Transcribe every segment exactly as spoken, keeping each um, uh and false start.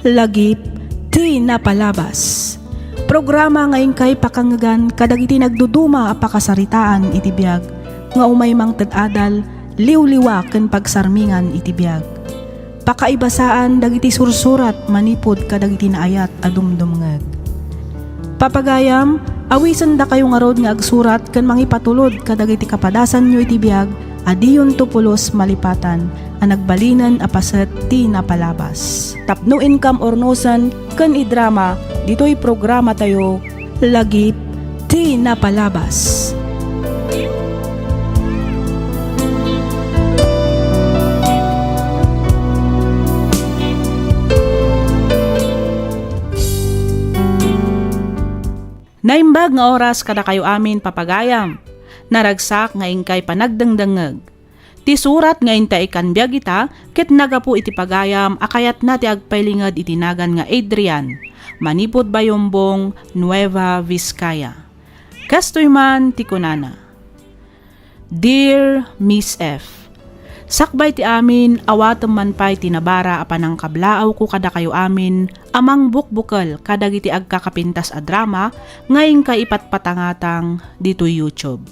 Lagip ti napalabas. Programa nga inkay pakangngegan kadagiti nagduduma a pakasaritaan iti biag nga umay mangted adal, liwliwa ken pagsarmingan iti biag. Pakaibasaan dagiti sursurat manipud kadagiti naayat a dumdumngeg. Papagayam, awisendakayo ngarud nga agsurat ken mangipatulod kadagiti kapadasanyo iti biag a diyonto pulos malipatan a nagbalinen a paset ti napalabas. Tapno inkam urnosen ken idrama ditoy programatayo, Lagip ti Napalabas. Naimbag nga oras kadakayo amin, papagayam. Naragsak nga inkay panagdengdengngeg. Ti surat nga inta ikan biag ita ket nagapu iti pagayam a kayatna ti agpailinged iti nagan nga Adrian, manipud Bayombong, Nueva Vizcaya. Kastoy man ti kunana, Dear Miss F, sakbay ti amin, awatem man pay ti nabara a panangkablaawko kadakayo amin a mangbukbukel kadagiti agkakapintas a drama nga inkay ipatpatangatang ditoy YouTube.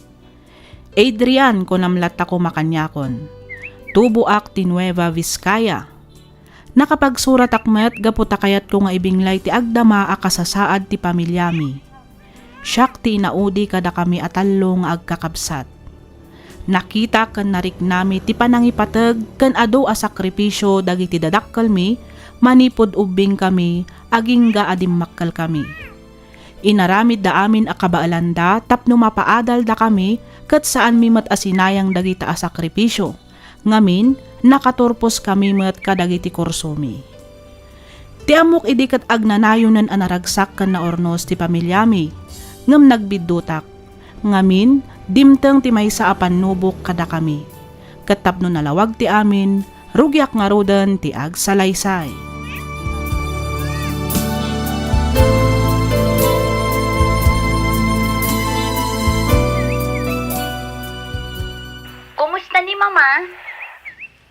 Adrian, kunam latta koma kaniakon. Tuboak ti Nueva Vizcaya. Nakapagsuratak met gapu ta kayatko nga ibinglay ti agdama a kasasaad ti pamiliami. Siak ti inaudi kadakami a tallo nga agkakabsat. Nakita ken nariknami ti panangipateg ken adu a sakripisio dagiti dadakkelmi manipud ubbingkami agingga a dimmakkelkami. Inaramidda amin a kabaelanda tapno mapaadaldakami ket saanmi met a sinayang dagita a sakripisio. Ngamin, nakaturposkami met kadagiti kursomi. Ti ammok idi ket agnanayonen a naragsak ken naurnos ti pamiliami, ngem nagbiddutak. Ngamin, dimteng ti maysa a pannubok kadakami. Ket tapno nalawag ti amin, rugiak ngaruden ti agsalaysay. Kumusta ni Mama?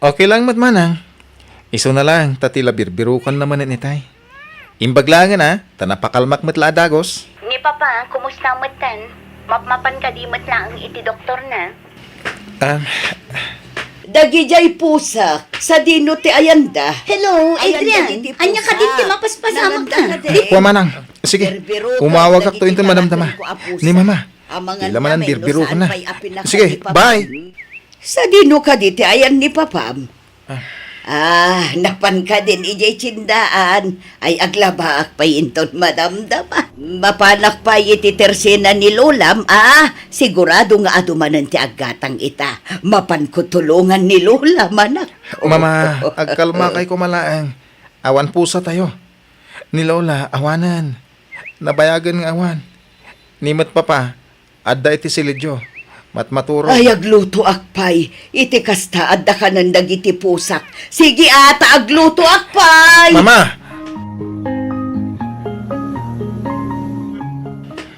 Okay lang met, manang. Isuna lang ta ti la birbirokanna manen itay. Imbag laengen a, ta napakalmak met la a dagus. Ni Papa, kumusta metten? Mapmapan kadi met laeng iti doktorna? Um, Dagijay pusak, sadino ti ayanda? Hello, Adrian. Ania kadin ti mapaspasamakta? Kua, manang. Sige, umawagakto inton madamdama. Ni Mama. Ti la manen birbirokanna. Sige, bye. Sadino kadi ti ayan ni Papam? Ah. Ah, napan kadin idiay tiendaan. Ay, aglabaak pay inton madamdama. Mapanak pay iti tersena ni Lolam, ah, sigurado nga adu manen ti aggatang ita. Mapanko tulongan ni Lolam, anak. Mama, agkalmakay koma laeng. Awan pusatayo. Ni Lola, awanen. Nabayagen nga awan. Ni met Papa, adda iti silidyo. Matmaturo. Ay, aglutoak pay. Iti kasta, adda kanen dagiti pusak. Sige, ata, aglutoak pay. Mama!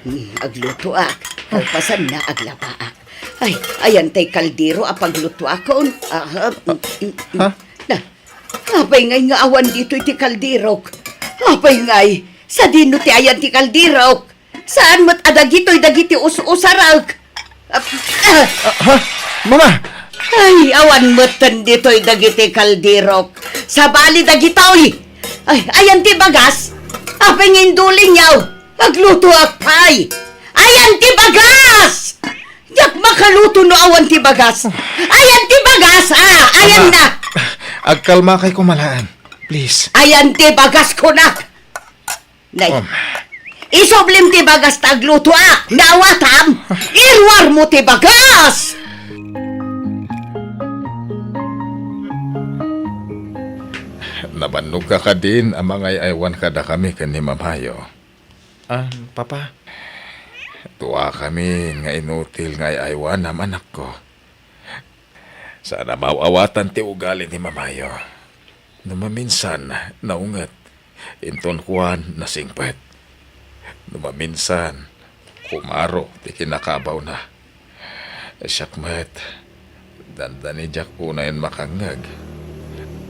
Hmm, aglutoak. Kalpasanna, aglabaak. Ay, ayan tay kaldero a paglutoakon. Ah, mm, mm, mm. Ha? Na, Apay ngay nga awan ditoy ti kalderok? Apay ngay, sadino ti ayan ti kalderok? Saan met a dagitoy dagiti us-usarek? Ah, ah, Ha? Mama! Ay, awan metten ditoy dagiti kalderok. Sabali dagitoy. Ay, ayan ti bagas? Apay nga indulinyaw? Aglutoak pay. Ayan ti bagas! Diak makaluto no awan ti bagas. Ayan ti bagas, ah, ayan Ama, na. Agkalmakay koma laeng. Please. Ayan ti bagas, kunak. Nay, Um. isublim ti bagas ta aglutoak. Naawatam? Iruarmo ti bagas! Nabannogka kadin a mangay-aywan kadakami ken ni Mamayo? Ah, Papa? Duakami nga inutil nga ay-aywanam, anakko. Saan a maaw-awatan ti ugali ni Mamayo. No maminsan, naunget. Inton kuan, nasingpet. No maminsan, kumaro ti kinakabawna. Siak met, dandani diak unayen makangngeg.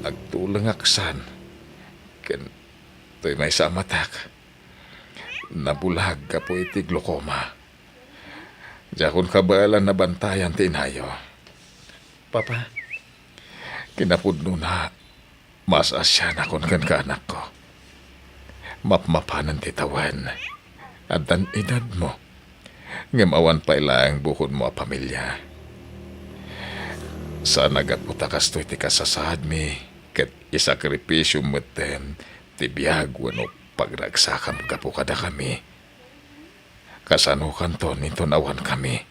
Agtulengak san. Ken Toy maysa a matak. Nabulag gapu iti glaucoma. Diakon kabaelan a bantayan ti inayo. Papa, kinapudnona, maas-asianakon kenka, anakko. Mapmapanen ti tawen. Addan edadmo. Ngem awan pay laeng bukodmo a pamilia. Saan a gapu ta kastoy ti kasasaadmi, ket isakripisiom metten ti biag wenno pagragsakam gapu kadakami. Kasanokanton inton awankami?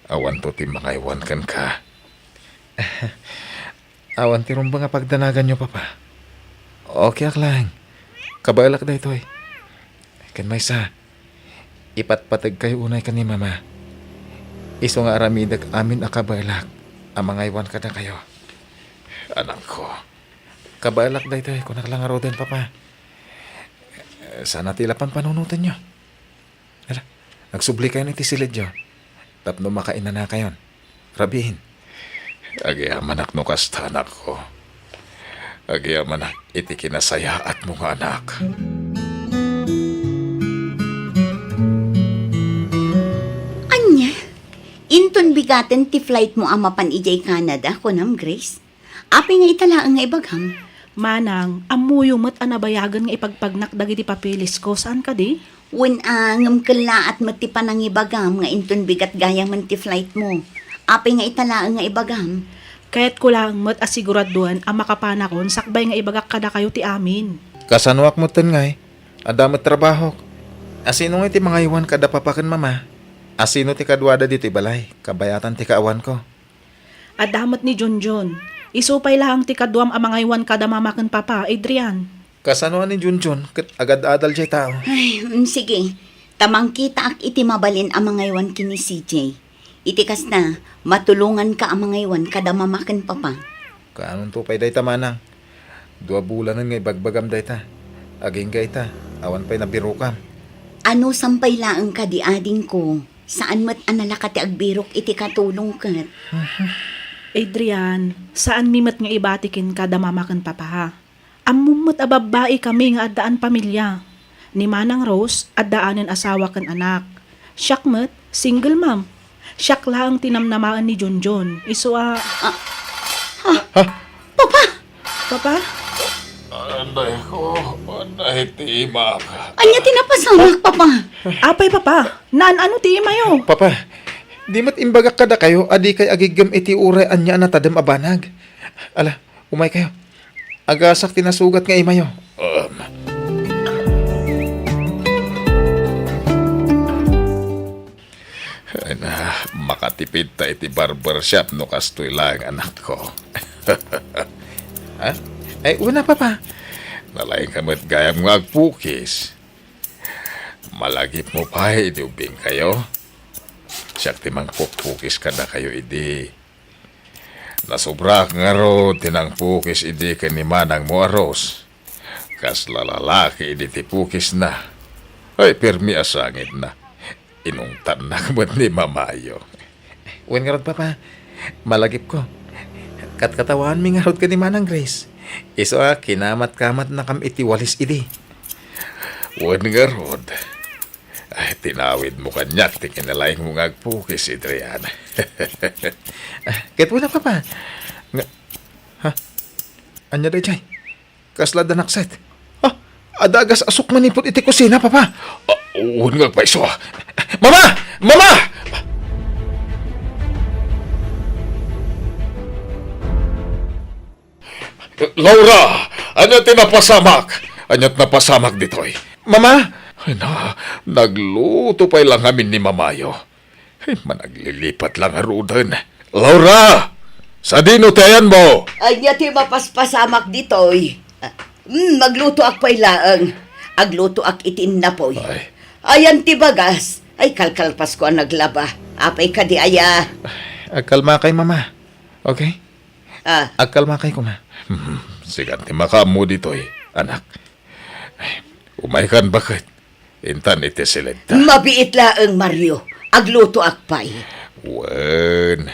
Awanto ti mangaywan kenka. Awan ti rumbeng a pagdanaganyo, Papa. Okayak laeng. Kabaelak daytoy. Ken maysa, ipatpategkayo unay ken ni Mama. Isu nga aramidek amin a kabaelak a mangaywan kadakayo. Anakko. Kabaelak daytoy, kunak la ngaruden, Papa. Saan a ti la panpanunotenyo. Ala, agsubli kayon iti siledyo tapno makainanakayon. Rabiin. Agyamanak no kasta, anakko. Agyamanak iti kinasayaatmo nga anak. Ania? Inton bigaten ti flightmo a mapan idiay Canada, kunam, Grace? Apay nga ita laeng nga ibagam? Manang, ammoyo met a nabayagen nga ipagpagnak dagiti papelesko, saan kadi? Wen a, ngem kellaat met ti panangibagam nga inton bigat gayamen ti flightmo. Apay nga ita laeng nga ibagam? Kayatko laeng met a siguraduen a makapanakon sakbay nga ibagak kadakayo ti amin. Kasanoak metten ngay? Adda met trabahok. Asino ngay ti mangaywan kada papa ken mama? Asino ti kaduada ditoy balay? Kabayatan ti kaawanko. Adda met ni Junjun. Isu pay laeng ti kaduam a mangaywan kada mama ken papa, Adrian. Kasano a ni Junjun ket agad-adal jay tao? Ay, mm, sige. Ta mangkitaak iti mabalin a mangaywan ken ni C J. Iti kasta, matulonganka a mangaywan kada mama ken papa. Kaanonto pay dayta, manang? Dua bulanen nga ibagbagam dayta. Agingga ita, awan pay nabirokam. Anusam pay laeng kadi, adingko. Saan met a nalaka ti agbirok iti katulong ket. Adrian, saanmi met nga ibati kenka da mama ken papa. Ammom met a babbai kami nga addaan pamilia. Ni Manang Rose, addaanen asawa ken anak. Siak met, single mom. Siak laeng ti namnamaen ni Junjun. Isu a Ah. Ah. Ha? Papa! Papa? Anay ko, anay ti imak. Ania ti napasamak, Papa? Apay, Papa? Naan-ano ti imayo? Papa, di met imbagak kadakayo a dikay agiggem iti uray ania a natadem a banag. Ala, umaykayo. Agasak ti nasugat nga imayo. Um. Ay na, makatipid ta iti barber shop no kastoy laeng, anakko. Ha? Ay, una, Papa. Nalaingka met gayam nga agpukis. Malagipmo pay idi ubbingkayo. Siak ti mangpukpukis kadakayo idi. Nasobraak ngarud ti nangpukis idi ken ni manangmo a Rose. Kasla lalaki idi ti pukisna. Ay, permi a sangitna. Inungtannak met ni mamayo. Wen ngarud, Papa, malagipko. Katkatawaanmi ngarud ken ni Manang Grace. Isu a kinamatkamatnakam iti walis idi. Wen ngarud. Ay, tinawidmo kaniak ti kinalaingmo nga agpukis, Adrian. Ket wala, Papa. Nga, ha? Ania daydiay? Kasla danakset? Ha? Adagas asuk manipud iti kusina, Papa. Ah, wen nga agpayso. Mama! Mama! Laura! Ania ti napasamak? Ania ti napasamak ditoy? Mama! Ay na, nagluto pay la ngamin ni mamayo. Ay, managlilipat la ngaruden. Laura! Sadino ti ayanmo? Ania ti mapaspasamak ditoy? Ah, mm, maglutoak pay laeng. Aglutoak iti innapoy. Ay. Ayan ti bagas. Ay, kalkalpasko a naglaba. Apay kadi aya? Agkalmakay, Mama. Okay? Ah. Agkalmakay koma. Hmm, sikan ti makaammo ditoy, anak. Ay, umaykan baket. Intan iti siledta. Mabiit laeng, Mario. Aglutoak pay. Wen,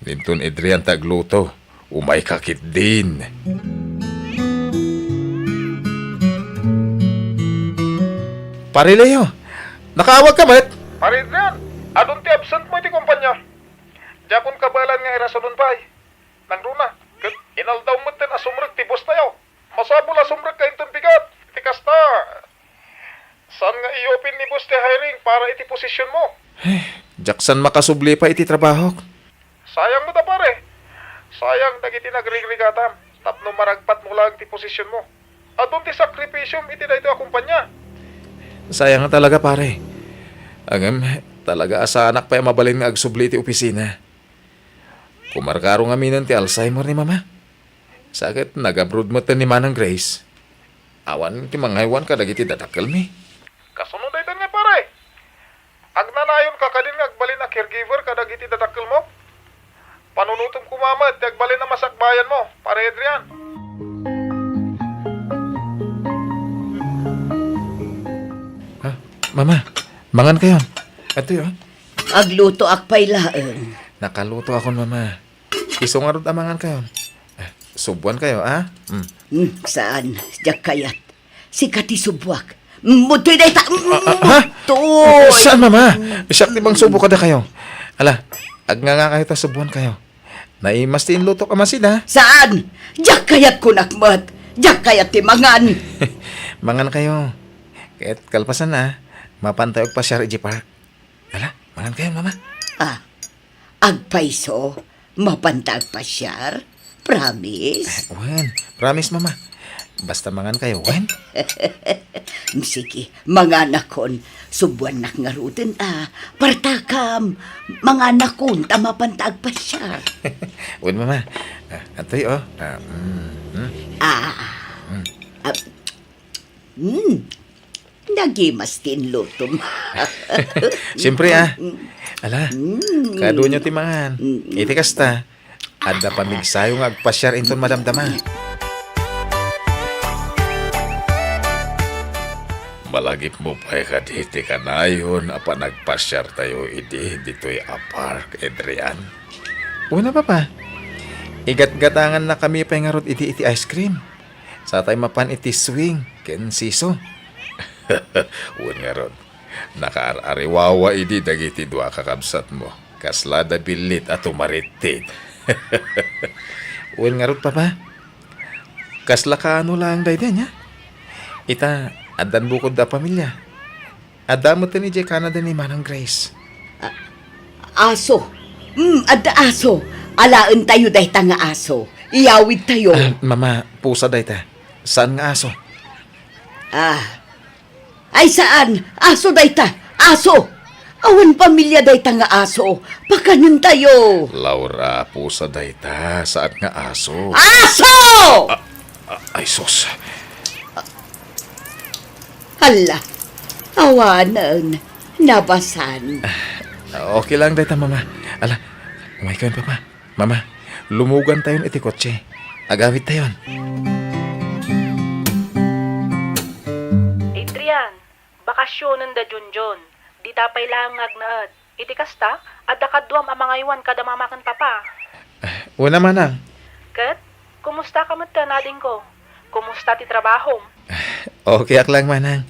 inton Adrian ta agluto. Umayka ketdin. Pare Leo, nakaawagka met? Pare Adrian, adun ti absent mo iti kompania. Diakon kabaelan nga irasunon pay. Nangruna, ket inaldaw metten a sumrek ti boss tayo. Masapul a sumrekka inton bigat. Ti kasta, saan nga i-open ni boss ti hiring para iti position mo? Eh, diak san makasubli pay iti trabahok. Sayang met a, pare. Sayang dagiti nagrigrigatam tapno maragpat mo laeng ti position mo. Adun ti sakripisiom iti daytoy a kompania. Sayang talaga, pare. Ngem, talaga a saanak pay a mabalin nga agsubli iti opisina. Kumarkaro ngaminen ti Alzheimer ni Mama. Sa ket nag-abroad met ni Manang Grace. Awan ti mangaywan kadagiti dadakkelmi. Kasano daytan nga, pare? Agnanayon ka kadin nga agbalin a caregiver kadagiti dadakkelmo? Panunotem koma met ti agbalin a masakbayan mo, pare Adrian. Ah, Mama, mangan kayo. Atoy, oh. Aglutoak pay laeng. Nakaluto akon, Mama. Isu ngarud a mangan kayo. Ah, subuan kayo, ah? Mm. Hmm, saan? Diak kayat. Sika ti subuak. Mutoy dayta. Ah, ah, ha? Mutoy. Saan, Mama? Siak ti mangsubo kada kayo. Ala, agnganga kayo ta subuan kayo. Naimas ti inlutok a masida. Saan? Diak kayat kunak met. Diak kayat ti mangan. Mangan kayo. Ket kalpasan na, mapan tayo agpasiar iti park. Ala, mangan kayo, Mama. Ah, agpayso, mapanta agpasiar? Promise? Eh, wen, promise, Mama. Basta mangan kayo, wen? Sige, manganakon. Subuannak ngaruden, ah. Partakam, manganakon, ta mapanta agpasiar. Wen, Mama. Ah, atoy, oh. Ah, mm, mm. Ah. Mm. Ah, mm. Nagimas ti inlutom. Siyempre, ah. Ala, mm, kaduanyo ti mangan. Mm. Iti kasta, adda pamigsayo nga agpasiar inton madamdama. Malagipmo pay kadi ti kanayon a panagpasiartayo idi ditoy a park, Adrian? Una, Papa. Igatgatangannakami pay ngarud idi iti ice cream. Satay mapan iti swing ken seesaw. Wen ngarud, nakaar-ariwawa idi dagiti dua a kakabsatmo. Kasla da billit a tumarittit. Wen ngarud, Papa. Kasla kaano laeng daydi ania? Ita, addan bukod a pamilia. Adda metten idiay Canada ni Manang Grace. A-, aso. Mm, adda aso. Alaentayo dayta nga aso. Iyawidtayo. Ah, Mama, pusa dayta. Saan nga aso? Ah. Ay, saan? Aso dayta. Aso. Awan pamilia dayta nga aso. Pakanentayo. Laura, pusa dayta. Saan nga aso? Aso! Ah, ah, ay, sus. Hala, awanen, nabasan. Ah, okay lang dayta, Mama. Ala, umay kayon, Papa. Mama, lumugantayon iti kotse. Agawidtayon. Adrian, bakasionen da Junjun. Dita pay laeng nga agnaed. Iti kasta, adda kaduam a mangaywan kada mama ken papa. Wen a, manang. Ket, kumusta ka met ken adingko? Kumusta ti trabahom? Okay ak lang, manang.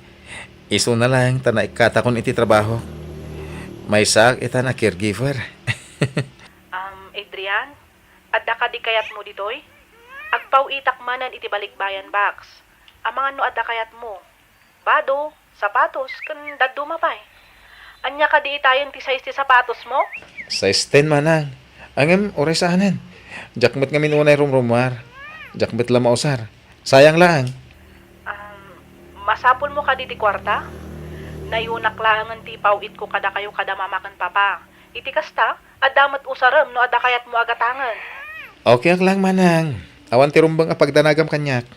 Isuna laeng ta naikkatakon iti trabaho. Maysaak itan a caregiver. Um, Adrian, adda kadi kayatmo ditoy? Agpaw-itak manen iti balikbayan box. Amangan no adda kayatmo. Bado, sapatos, ken dadduma pay. Ania kadi itayen ti size ti sapatosmo? Size ten, manang. Ngem uray saanen. Diak met ngamin unay rumrumuar. Diak met la mausar. Sayang laeng. Um, masapulmo kadi ti kuarta? Nayunak laengen ti ipaw-itko kadakayo kada mama ken papa. Iti kasta, adda met usarem no adda kayatmo a gatangen. Okay ak lang, manang. Awan ti rumbeng a pagdanagam kaniak.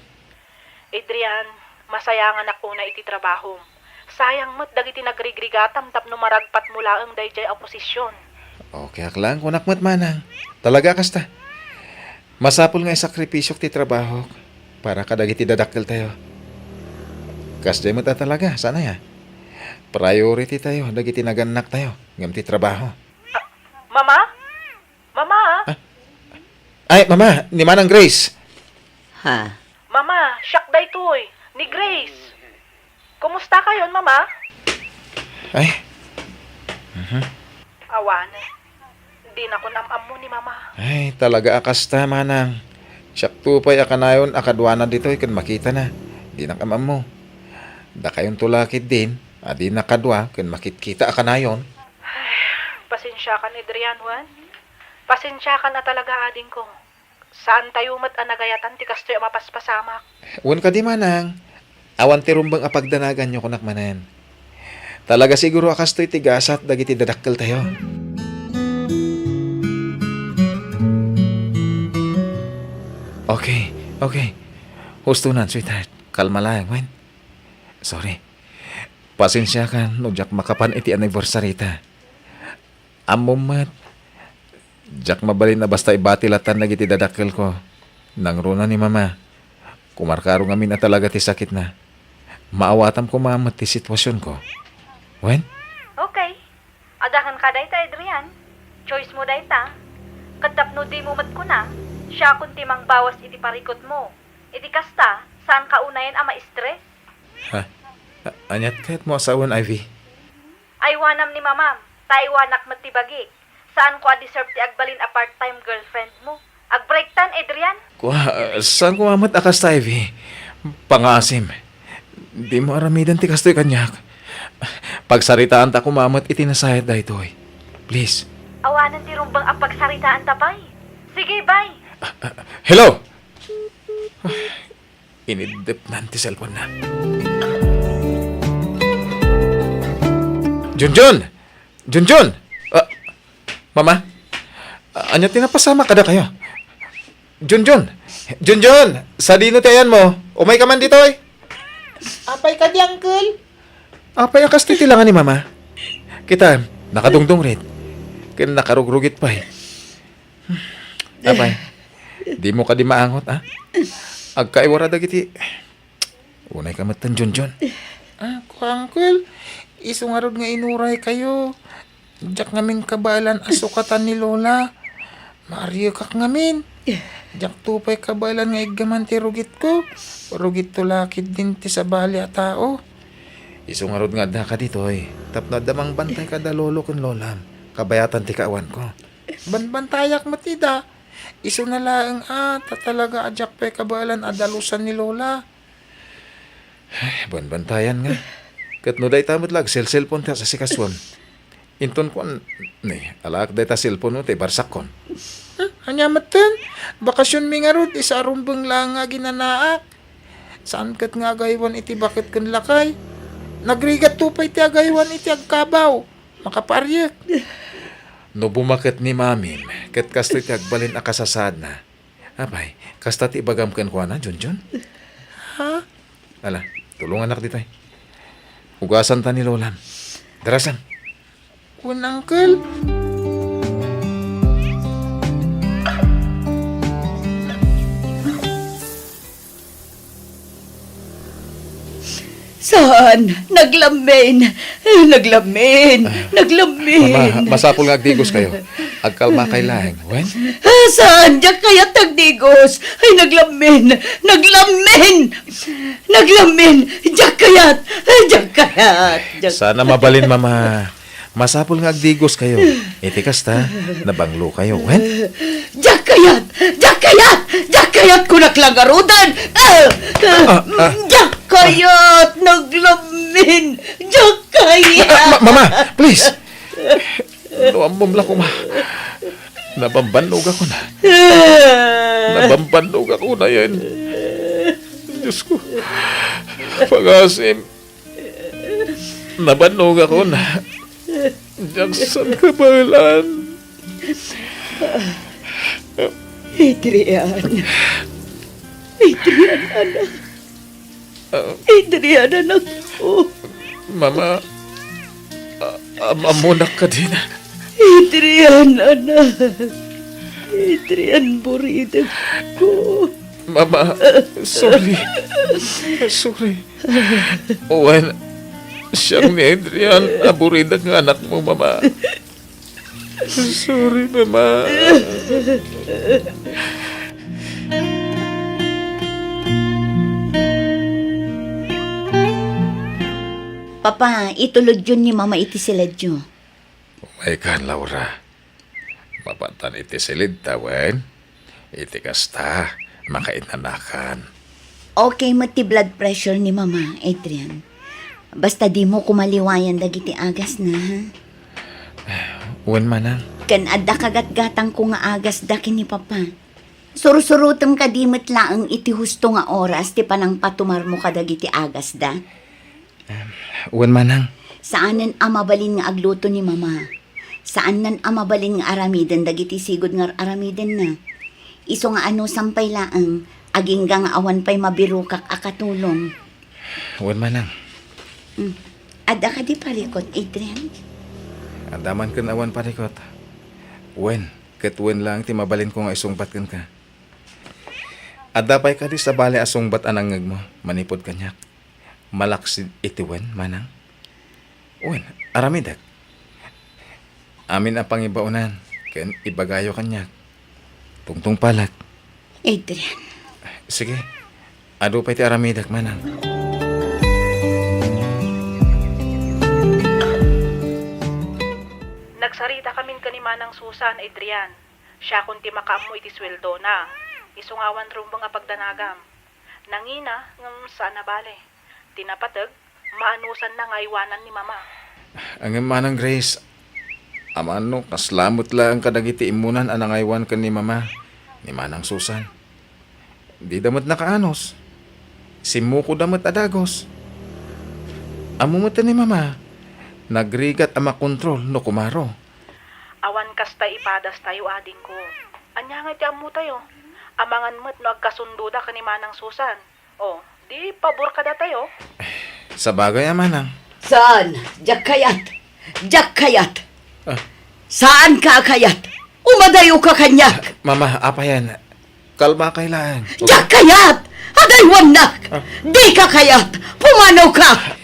Adrian, masayanganak unay iti trabahom. Sayang met dagiti nagrigrigatam tapno maragpatmo laeng daydiay a posisyon. Okay ak lang, kunak met, manang. Talaga a kasta. Masapul nga isakripisiok ti trabahok para kadagiti dadakkeltayo. Kasdiay met a talaga, saan aya? Priority tayo dagiti nagannaktayo ngem ti trabaho. Ah, Mama? Mama? Ah? Ay, Mama, ni Manang Grace. Ha? Mama, siak daytoy, ni Grace. Kumusta kayon, Mama? Ay. Mhm. Awan. Dinakon am-ammo ni Mama. Ay, talaga a kasta, manang. Siakto pay a kanayon a kaduana ditoy ken makitana. Dinak am-ammo. Dakayonto la ketdin a dinak kadua ken makitkita a kanayon. Ay, pasensiakan, Adrian, wen? Pasensiakan a talaga, adingko. Saantayo met a nagayatan ti kastoy a mapaspasamak. Wen kadi, manang, awan ti rumbeng a pagdanaganyo kunak manen. Talaga siguro a kastoy ti gasat dagiti dadakkeltayo. Okay, okay. Hustonan, sweetheart. Kalma laeng, wen? Sorry. Pasensiakan no diak makapan iti anniversary ta. Ammom met, diak mabalin a basta ibati latan dagiti dadakkelko. Nangruna ni Mama, kumarkaro ngamin a talaga ti sakitna. Maawatam koma met ti situasionko. Wen? Okay. Adda kenka dayta, Adrian. Choice mo dayta. Ket tapno dimo met kuna, siakon ti mangbawas iti parikutmo. Iti kasta, saanka unayen a ma-stress. Ha? A-, aniat kayatmo a sawen, Ivy? Aywanam ni Mamam, ta aywanak met ti bagik. Saanko a deserve ti agbalin a part-time girlfriend mo. Agbreaktan, Adrian? Kua, saan ko met a kasta, Ivy? Pangaasim. Dimo aramiden ti kastoy kaniak. Pagsaritaanta koma met iti nasayat daytoy. Please. Awanen ti rumbeng a pagsaritaanta pay. Sige, bye. Ah, ah, hello! Iniddepnan ti cellphone-na. Junjun! Junjun! Ah, Mama? Ah, ania ti napasamak kadakayo? Junjun! Junjun! Sadino ti ayanmo? Umayka man ditoy! Apay kadi, Uncle? Apay a kastoy ti langa ni Mama? Kita, nakadungdungrit. Ken nakarugrugit pay. Apay, dimo kadi maangot, a? Agkaiwara dagiti, unayka metten, Junjun. Ah, kua, Uncle, isu ngarud nga inuraykayo. Diak ngamin kabaelan a sukatan ni Lola. Maariekak ngamin. Diakto pay kabaelan nga iggaman ti rugitko. Rugitto la ketdin ti sabali a tao. Isu ngarud nga addaka ditoy, tapno adda mangbantay kada lolo ken lolam. Kabayatan ti kaawanko. Banbantayak met ida. Isuna laeng a, ta talaga a diak pay kabaelan a dalusan ni Lola. Ay, banbantayan nga. Ket no dayta met la agselselpon ti asasikasoam. Inton kuan, ni, alaak dayta selpon ti barsakkon. Hmm, ania metten? Bakasionmi ngarud, isa a rumbeng laeng nga aginanaak. Saan ket nga agaywan iti baket ken lakay. Nagrigatto pay ti agaywan iti agkabaw. Makapaariek. No bumaket ni Mamim, ket kastoy ti agbalin a kasasaadna. Apay, kasta ti ibagam kenkuana, Junjun? Ha? Ala, tulongannak ditoy. Ugasanta ni Lolam. Darasam. Wen, Uncle. Saan? Naglammin! Naglammin! Ah, Naglammin! Mama, masapul nga agdigos kayo. Agkalmakay laeng. Wen? Ah, saan? Diak kayat agdigos! Ay, naglammin! Naglammin! Naglammin! Diak kayat! Diak kayat! Diak Sana mabalin, Mama. Masapul nga agdigos kayo. Iti kasta, nabanglo kayo, wen? Diak kayat! Diak kayat! Diak kayat! Kunak la ngaruden! Ah! Ah, ah. Diak kayat! Naglammin! Diak kayat! Ah, ah, ma-, Mama, please! No ammom la koma. Nabambannog ako na. Nabambannog ako na yan. Diyos ko. Pagasim. Nabannog ako na. Jackson kabaelan. Adrian. Adrian, anak. Ah. Adrian, anak ko. Mama, a-, am-, ammonak kadina. Adrian, anak. Adrian, buridek ko. Mama, sorry. Sorry. Wen, siak ni Adrian a buridek nga anakmo, Mama. Sorry, Mama. Papa, itulodyon ni Mama iti siledyo. Umaykan, Laura. Mapatan iti siled ta wen? Iti kasta, makainanakan. Okay met ti blood pressure ni Mama, Adrian. Basta dimo koma liwayan dagiti agasna, ha? Wen manang. Ken adda kagatgatangko nga agasda ken ni Papa. Sursurotem kadi met laeng iti husto nga oras ti panangpatumarmo kadagiti agasda. Wen manang. Saanen a mabalin nga agluto ni Mama. Saannan a mabalin nga aramiden dagiti sigud nga ar-aramidenna. Isu nga anusam pay laeng, agingga nga awan pay mabirokak a katulong. Wen manang. Hmm. Adda kadi parikot, Adrian? Adda man ken awan parikot. Wen, ket wen laeng ti mabalinko nga isungbat kenka. Adda pay kadi sabali a sungbat a nangngegmo manipud kaniak? Malaksid iti wen, manang? Wen, aramidek. Amin a pangibaonan ken ibagayo kaniak. Tungtungpalek. Adrian. Sige. Adu pay ti aramidek, manang. Nagsarita kamin ken ni Manang Susan, Adrian. Siakon ti makaammo iti suweldona. Isu nga awan rumbeng a pagdanagam. Nangina, ngem saan a bale. Ti napateg, maanusanna nga aywanan ni Mama. Ngem, Manang Grace, amangan no kasla met laeng kadagiti immunan a nangaywan ken ni Mama, ni Manang Susan. Dida met nakaanus. Simmukoda met a dagus. Ammo met ni Mama, nagrigat a makontrol no kumaro. Awan kasta ipadastayo, adingko. Ania ngay ti ammotayo? Amangan met no agkasundoda ken ni Manang Susan. O, di pabor kadatayo? Sabagay a, manang. Saan, diak kayat. Diak kayat. Ah. Saanka a kayat. Umadayoka kaniak. Mama, apayen. Kalmakay laeng. Diak kayat! Adaywannak! Ah. Dika kayat! Pumanawka!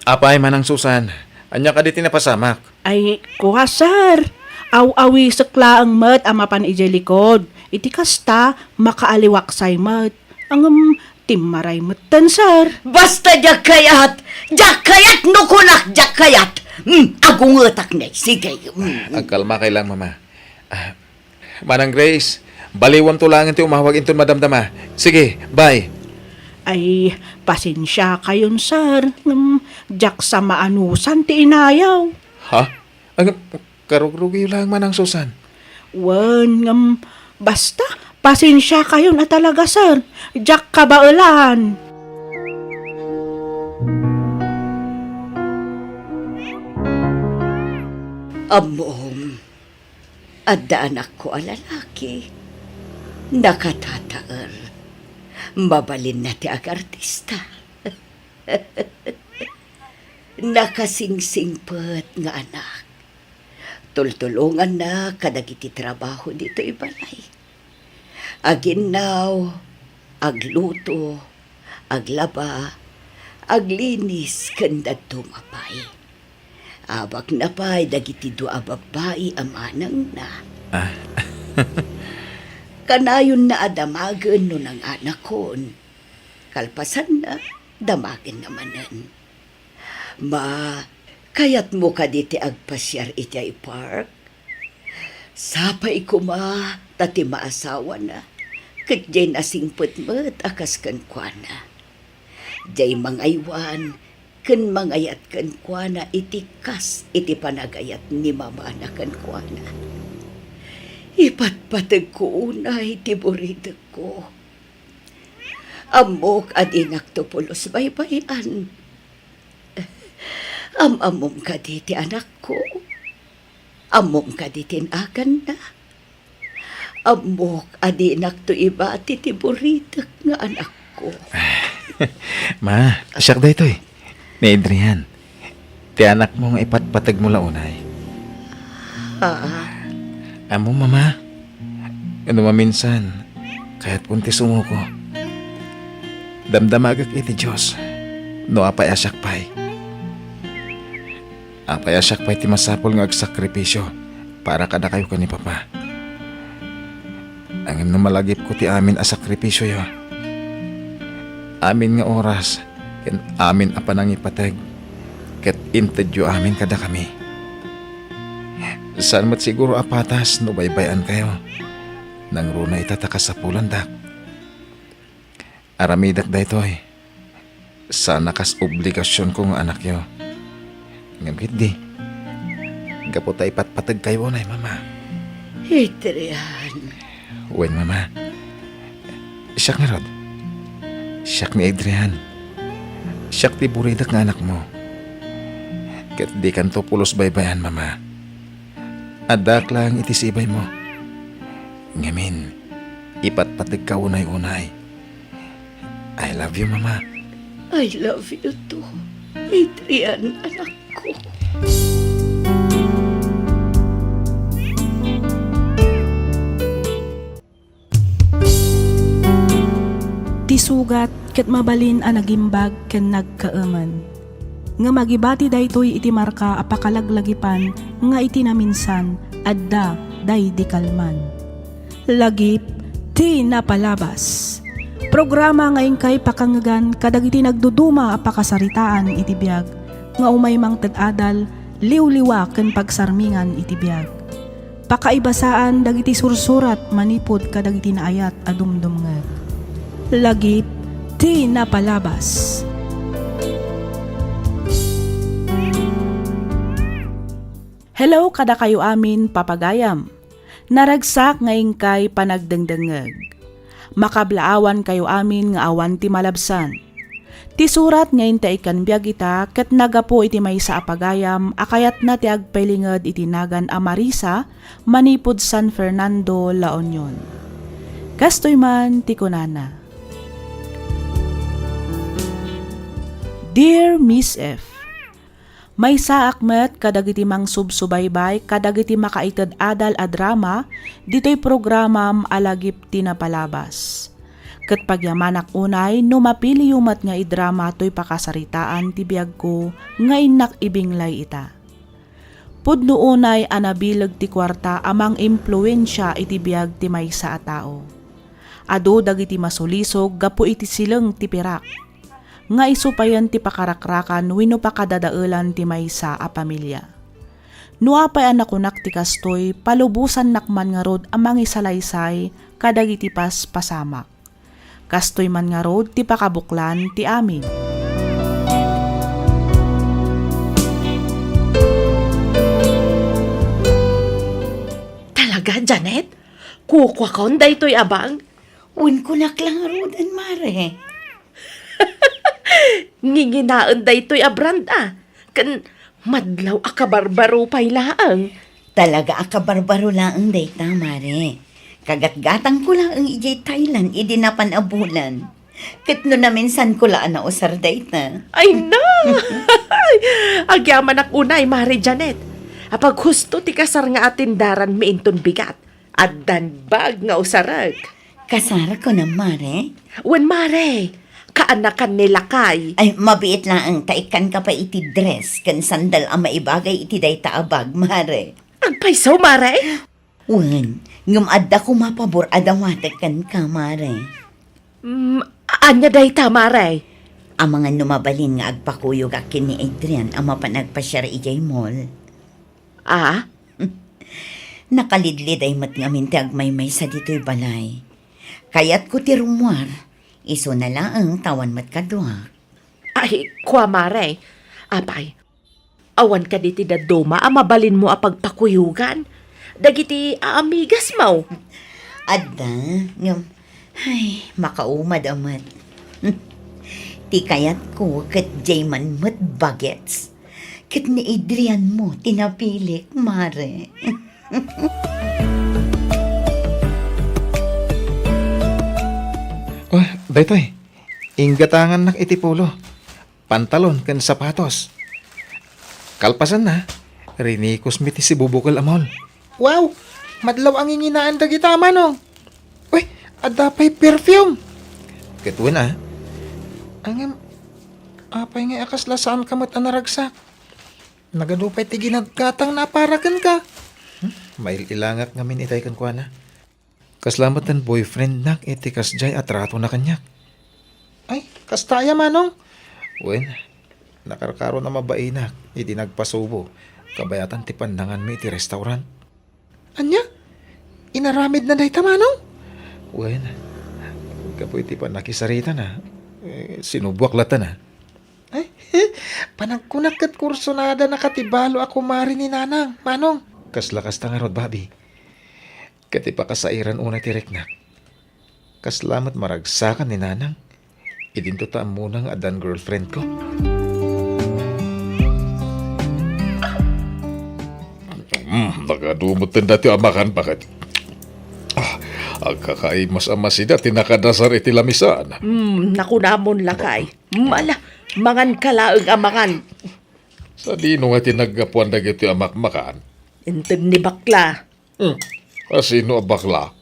Apay, Manang Susan, ania kadi ti napasamak? Ay, kua, sir. Aw-awisek laeng met a mapan idiay likod. Iti kasta, makaaliwaksay met. Ngem, timmaray metten, sir. Basta diak kayat! Diak kayat no kunak diak kayat! Hmm, agungetak ne. Sige. Hmm. Agkalmakay lang, Mama. Ah, Manang Grace, baliwanto laengen ti umawag inton madamdama. Sige, bye. Ay, pasensiakayon, sir. Ngem, diak sa maanusan ti inayaw. Ha? Ang, karugrugiyo laeng, Manang Susan. Wen, ngem, basta, pasensiakayon a talaga, sir. Diak kabaelan. Ammom, adda anakko a lalaki. Nakatataer. Mabalinna ti agartista. Nakasingsingpet nga anak. Tultulonganna kadagiti trabaho ditoy balay. Aginnaw, agluto, aglaba, aglinis, ken dadduma pay. Abakna pay dagiti dua a babbai a manangna. Ah. Kanayonna a damagen no nanganakon. Kalpasanna, damagenna manen. Ma, kayatmo kadi ti agpasiar itiay park? Sapay koma ta ti maasawana, ket diay nasingpet met a kas kenkuana. Diay mangaywan ken mangayat kenkuana iti kas iti panagayat ni mamana kenkuana. Ipatpategko unay ti buritekko. Ammok a dinakto pulos baybay-an. Am-ammom kadi ti anakko? Ammom kadi ti naganna? Ammok a dinakto ibati ti buritek nga anakko. Ma, siak daytoy. Ni Adrian, ti anakmo nga ipatpategmo la unay. Aa. Ammom, Mama, no maminsan, kayatkon ti sumuko. Damdamagek iti Dios no apay a siak pay. Apay a siak pay ti masapul nga agsakripisio para kadakayo ken ni Papa. Ngem no malagipko ti amin a sakripisioyo, amin nga oras, ken amin a panangipateg, ket intedyo amin kadakami. Saan met siguro a patas no baybay-ankayo. Nangruna ita ta kasapulandak. Aramidek daytoy. Saan a kas obligasionko nga anakyo. Ngem ketdi, gapu ta ipatpategkayo unay, Mama. Adrian. Wen, Mama. Siak ngarud. Siak ni Adrian. Siak ti buridek nga anakmo. Ket dikanto pulos baybay-an, Mama. Addaak laeng iti sibaymo. Ngamin, ipatpategka unay-unay. I love you, Mama. I love you too, Adrian, anakko. Ti sugat ket mabalin a nagimbag ken nagkaemen. Ngem agibati daytoy iti marka a pakalaglagipan nga iti naminsan, adda daydi kalman. Lagip ti napalabas. Programa nga inkay pakangegan kadagiti nagduduma a pakasaritaan iti biag nga umay mangted adal, liwliwa ken pagsarmingan iti biag. Pakaibasaan dagiti sursurat manipud kadagiti naayat a dumdumngeg. Lagip ti napalabas. Hello kadakayo amin, papagayam. Naragsak nga inkay panagdengdengngeg. Makablaawankayo amin nga awan ti malabsan. Ti surat nga inta ikkan biag ita ket nagapu iti maysa a pagayam a kayatna ti agpailinged iti nagan a Marisa manipud San Fernando, La Union. Kastoy man ti kunana, Dear Miss F, Maysaak met kadagiti mangsubsubaybay kadagiti makaited adal a drama ditoy programam a Lagip ti Napalabas. Ket pagyamanak unay no mapiliyo met nga idrama toy pakasaritaan ti biagko nga innak ibinglay ita. Pudno unay a nabileg ti kuarta a mangimpluensia iti biag ti maysa a tao. Adu dagiti masulisog gapu iti sileng ti pirak. nga isu payen ti pakarakrakan wenno pakadadaelan ti maysa a pamilia. No apay a nakunak ti kastoy, palubosannak man ngarud a mangisalaysay kadagiti paspasamak. Kastoy man ngarud ti pakabuklan ti amin. Talaga, Janet? Kukuakon daytoy a bag? Wen, kunak la ngaruden, Mare. Nginginaen daytoy a brand a, ken madlaw a kabarbaro pay laeng. Talaga a kabarbaro laeng dayta, Mare. Kagatgatangko laeng idiay Thailand idi napan a bulan. Ket no naminsanko la a nausar dayta. Ay, na! Agyamanak unay, Mare Janet. Apaghusto ti kasar nga atindaranmi inton bigat. Addan bag nga usarek. Kasar kunam, Mare? Wen, Mare. Kaanakan ni lakay. Ay, mabiit laeng ta ikkanka pay iti dress ken sandal a maibagay iti dayta a bag, Mare. Agpayso, Mare? Wen, ngem adda koma pabor a dawatek kenka, Mare. Mm, ania dayta, Mare? Amangan no mabalin nga agpakuyogak ken ni Adrian a mapan agpasiar idiay mall. Ah? Nakalidliday met ngamin ti agmaymaysa ditoy balay. Kayatko ti rummuar, isuna laeng ta awan met kaduak. Ay, kua, Mare. Apay, awan kadi ti dadduma a mabalinmo a pagpakuyogan dagiti aamigasmo? Adda, ngem, ay, makaumad a met. Ti kayatko ket diay man met bagets. Ket ni Adrian mo ti napilik, Mare. Oh, daytoy. Inggatangannak iti polo, pantalon ken sapatos. Kalpasanna, rinikosmi ti sibubukel a mall. Wow! Madlaw a nginginaen dagita, Manong. Uy, adda pay perfume. Ket wen a. Ngem, apay ngay a kasla saanka met a naragsak? Nagadu pay ti ginatgatangna a para kenka. Hmm? Mail-ilangak ngamin itay kenkuana. Kasla met ti boyfriendnak iti kasdiay a tratona kaniak. Ay, kasta aya, Manong? Wen, Nakarkaron a mabainak idi nagpasubo, kabayatan ti pannanganmi iti restaurant. Ania? Inaramidna dayta, Manong? Wen, gapu iti pannakisaritana, eh, sinuboak lattan a. Ay, panagkunak ket kursunada na ka ti balo a kumare ni Nanang, Manong. Kasla kasta ngarud, Bobby. Ket ipakasairan unay ti riknak. Kasla met maragsakan ni Nanang. Idinto ta ammona nga addan girlfriend ko. Mm, nagadu met daytoy a makan, baket. Ah, agkakaimas a masida ti nakadasar iti lamisan. Mm, nakunamon, lakay. Mm, ala, mangan ka laeng a mangan. Sadino nga ti naggapuan dagitoy a makmakan? Inted ni bakla. Hmm. Asino a bakla?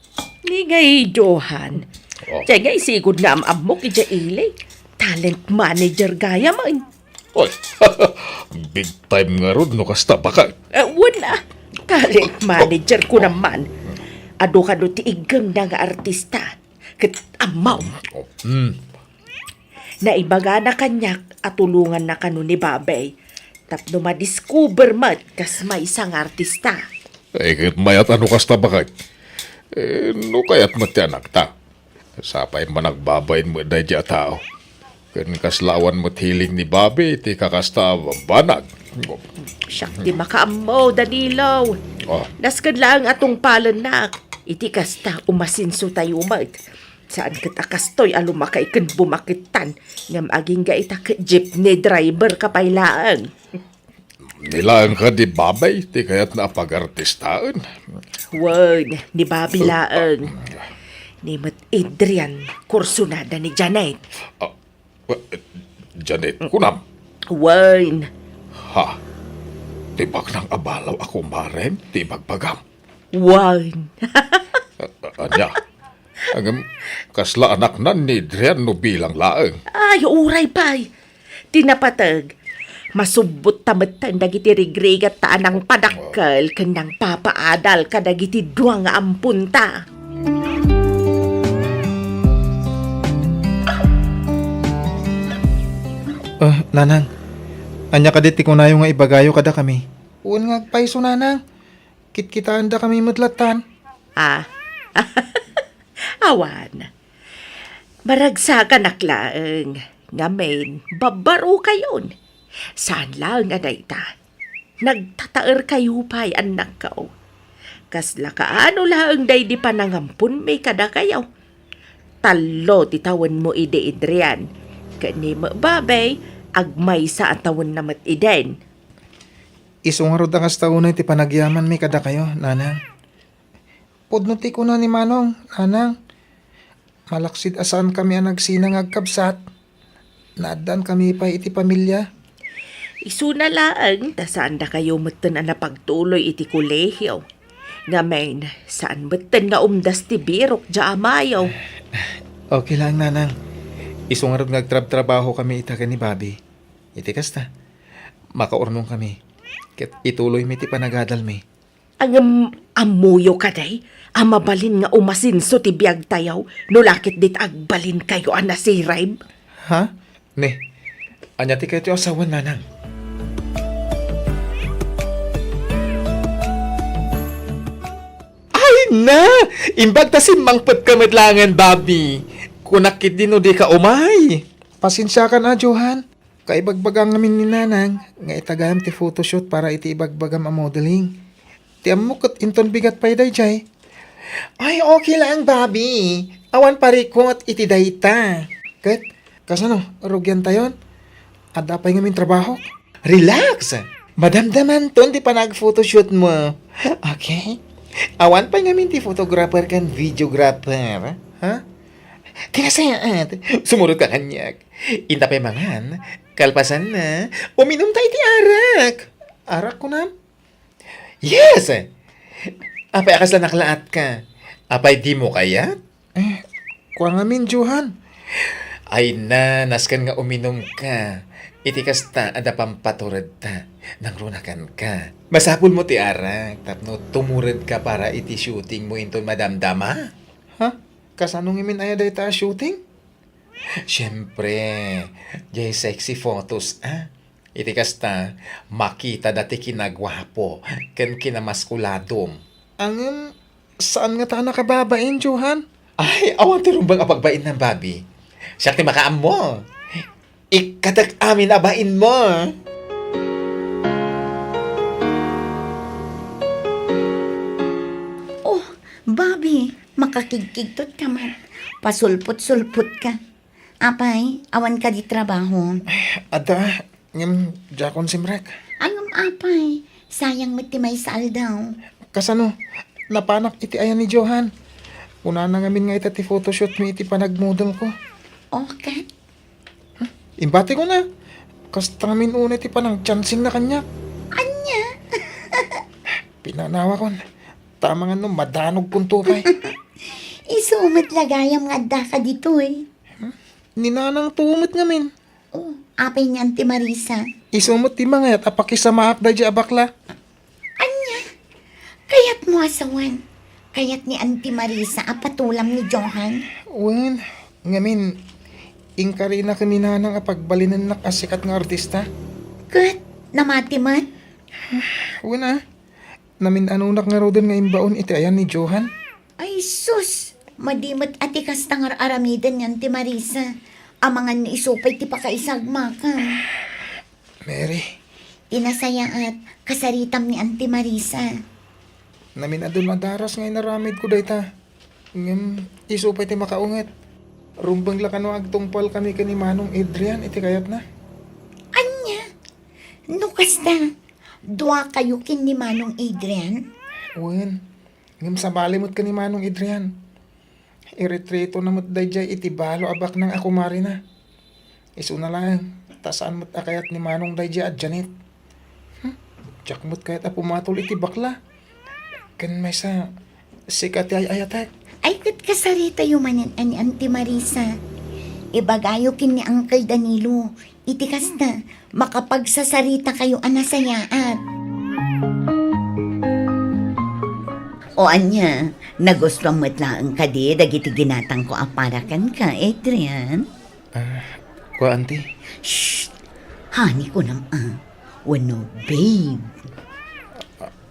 Ni ngay Johan. Oh. Diay nga isigud nga am-ammok idiay ili. Talent manager gayam. Oy, big time ngarud no kasta, baket. Eh, wen a. Talent manager ko naman. Adu kano ti iggemna nga artista. Ket ammom. Oh, hmm. Naibagana kaniak a tulonganna kano ni Babay tapno madiscover met kas maysa nga artista. Eh, ket mayat a no kasta, baket. Eh, no kayat met ti anakta. Sapay managbabain met daydiay a tao. Ken kasla awan met hiling ni Bobby ti kakasta a banag. Siak ti makaammo, Danilo. Oh. Nasken laeng a tungpalennak. Iti kasta, umasensotayo met. Saan ket a kastoy a lumakay ken bumakettan, ngem agingga ita ket jeepney driver ka pay laeng. Ni laeng kadi, Babay, ti kayatna a pagartistaen? Wen, ni Bobby laeng. Ni met Adrian, kursunada ni Janet. Ah, eh, Janet, kunam? Wen. Ha? Ti baknang a balo a kumarem ti ibagbagam? Wen. A-, ania? Ngem, kasla anaknan ni Adrian no bilang laeng? Ay, uray pay. Ti napateg, masubbotta metten dagiti rigrigatta a nangpadakkel ken nangpapaadal kadagiti dua nga amponta. Ah, Nanang, ania kadi ti kunayo nga ibagayo kadakami? Wen nga agpayso, Nanang. Kitkitaendakami met lattan. Ah. Awan. Maragsakanak laeng. Ngamin, babbarokayon. Saan laeng a dayta. Nagtataerkayo pay, annakko. Kasla kaano laeng daydi panangamponmi kadakayo. Tallo ti tawenmo idi, Adrian. Ken ni met Babay, agmaysa a tawenna met idin. Isu ngarud a kasta unay ti panagyamanmi kadakayo, Nanang. Pudno ti kuna ni Manong, Nanang. Malaksid a saankami a nagsina nga agkabsat, naaddaankami pay iti pamilia. Isuna laeng ta saandakayo metten a napagtuloy iti kolehio. Ngamin, saan metten nga umdas ti birok diay amayo. Okay laeng, Nanang. Isu ngarud nga agtrabtrabahokami ita ken ni Bobby. Iti kasta, makaurnongkami, ket ituloymi ti panagadalmi. Ngem ammoyo kadi a mabalin nga umasenso ti biagtayo no la ket dita agbalinkayo a nasirib? Ha? Ne, ania ti kayatyo a sawen, Nanang? Ay na! Imbag ta simmangpetka met laengen, Bobby. Kunak ketdi no dika umay. Pasensiakan a, Johan. Kaibagbagam ngamin ni Nanang nga itagayam ti photoshoot para iti ibagbagam a modeling. Ti ammok ket inton bigat pay daydiay. Ay, okay laeng, Bobby. Awan parikut iti dayta. Ket, kasano, rugiantayon? Adda pay ngamin trabahok. Relax! Madamdamanton ti panag-photoshoot mo. Okay? Awan pay ngamin ti photographer ken videographer. Ha? Kinasayaat, sumurot ka kaniak. Inta pay mangan, kalpasanna, uminumta iti arak. Arak, kunam? Yes! Apay a kasla naklaatka? Apay dimo kayat? Eh, kua ngamin, Johan. Ay na, nasken nga uminumka. Iti kasta, adda pampaturedta. Nangrunakanka. Masapulmo ti arak, tapno tumuredka para iti shootingmo inton madamdama. Ha? Kasano ngamin aya dayta a shooting? Siempre, diay sexy photos, ah. Iti kasta, makitada ti kinaguapo ken kinamaskuladom. Ngem, saan ngata a nakababain, Johan? Ay, awan ti rumbeng a pagbainnan, Bobby. Siak ti makaammo. Ikkatek amin a bainmo. Oh, Bobby, makakigkigtot ka man. Pasulpot-sulpot ka. Apay, awan kadi trabaho? Adda, ngem diakon simrek. Ay, ngem apay, sayang met ti maysa aldaw. Kasano? Napanak iti ayan ni Johan. Kunana ngamin nga ita ti photoshoot mi iti panagmodel ko. Okay. Imbati ko na. Kasta ngamin unay ti panangchancing na kaniak. Ania? Pinanawakon. Tama nga no, madanogkon to pay. Isu met la gayam nga addaka ditoy. Ni nanang to met ngamin. Oh, apay ni Auntie Marisa? Isu met ti mangayat a pakisamaak daydiay a bakla. Ania? Kayatmo a sawen? Kayat ni Auntie Marisa a patulam ni Johan? Wen, ngamin, inkarina ken ni nanang a pagbalinennak a sikat nga artista. Ket, namati met? Wen a, namin-anonak ngaruden nga imbaon iti ayan ni Johan. Ay sus! Madi met a ti kasta nga ar-aramiden ni Auntie Marisa. Amangan no isu pay ti pakaisagmaka. Mary. Ti nasayaat, kasaritam ni Auntie Marisa. Namin-adu a daras nga inaramidko dayta. Ngem isu pay ti makaunget. Rumbeng la kano agtungpalkami ken ni Manong Adrian iti kayatna. Ania? No kasta, duakayo ken ni Manong Adrian? Wen, ngem sabali met ken ni Manong Adrian. Iretretona met daydiay iti balo a baknang a kumarina. Isuna laeng, ta saan met a kayat ni Manong daydiay a Janet. Hmm, diak met kayat a pumatol iti bakla. Ken maysa, sika ti ay-ayatek. Ay, ket kasaritayo manen a ni Auntie Marisa. Ibagayo ken ni Uncle Danilo. Iti kasta, makapagsasaritakayo a nasayaat. O ania, nagustuam met laeng kadi dagiti ginatangko a para kenka, Adrian? Ah, kua, Auntie? Shh! Honey kunam a. Wenno babe.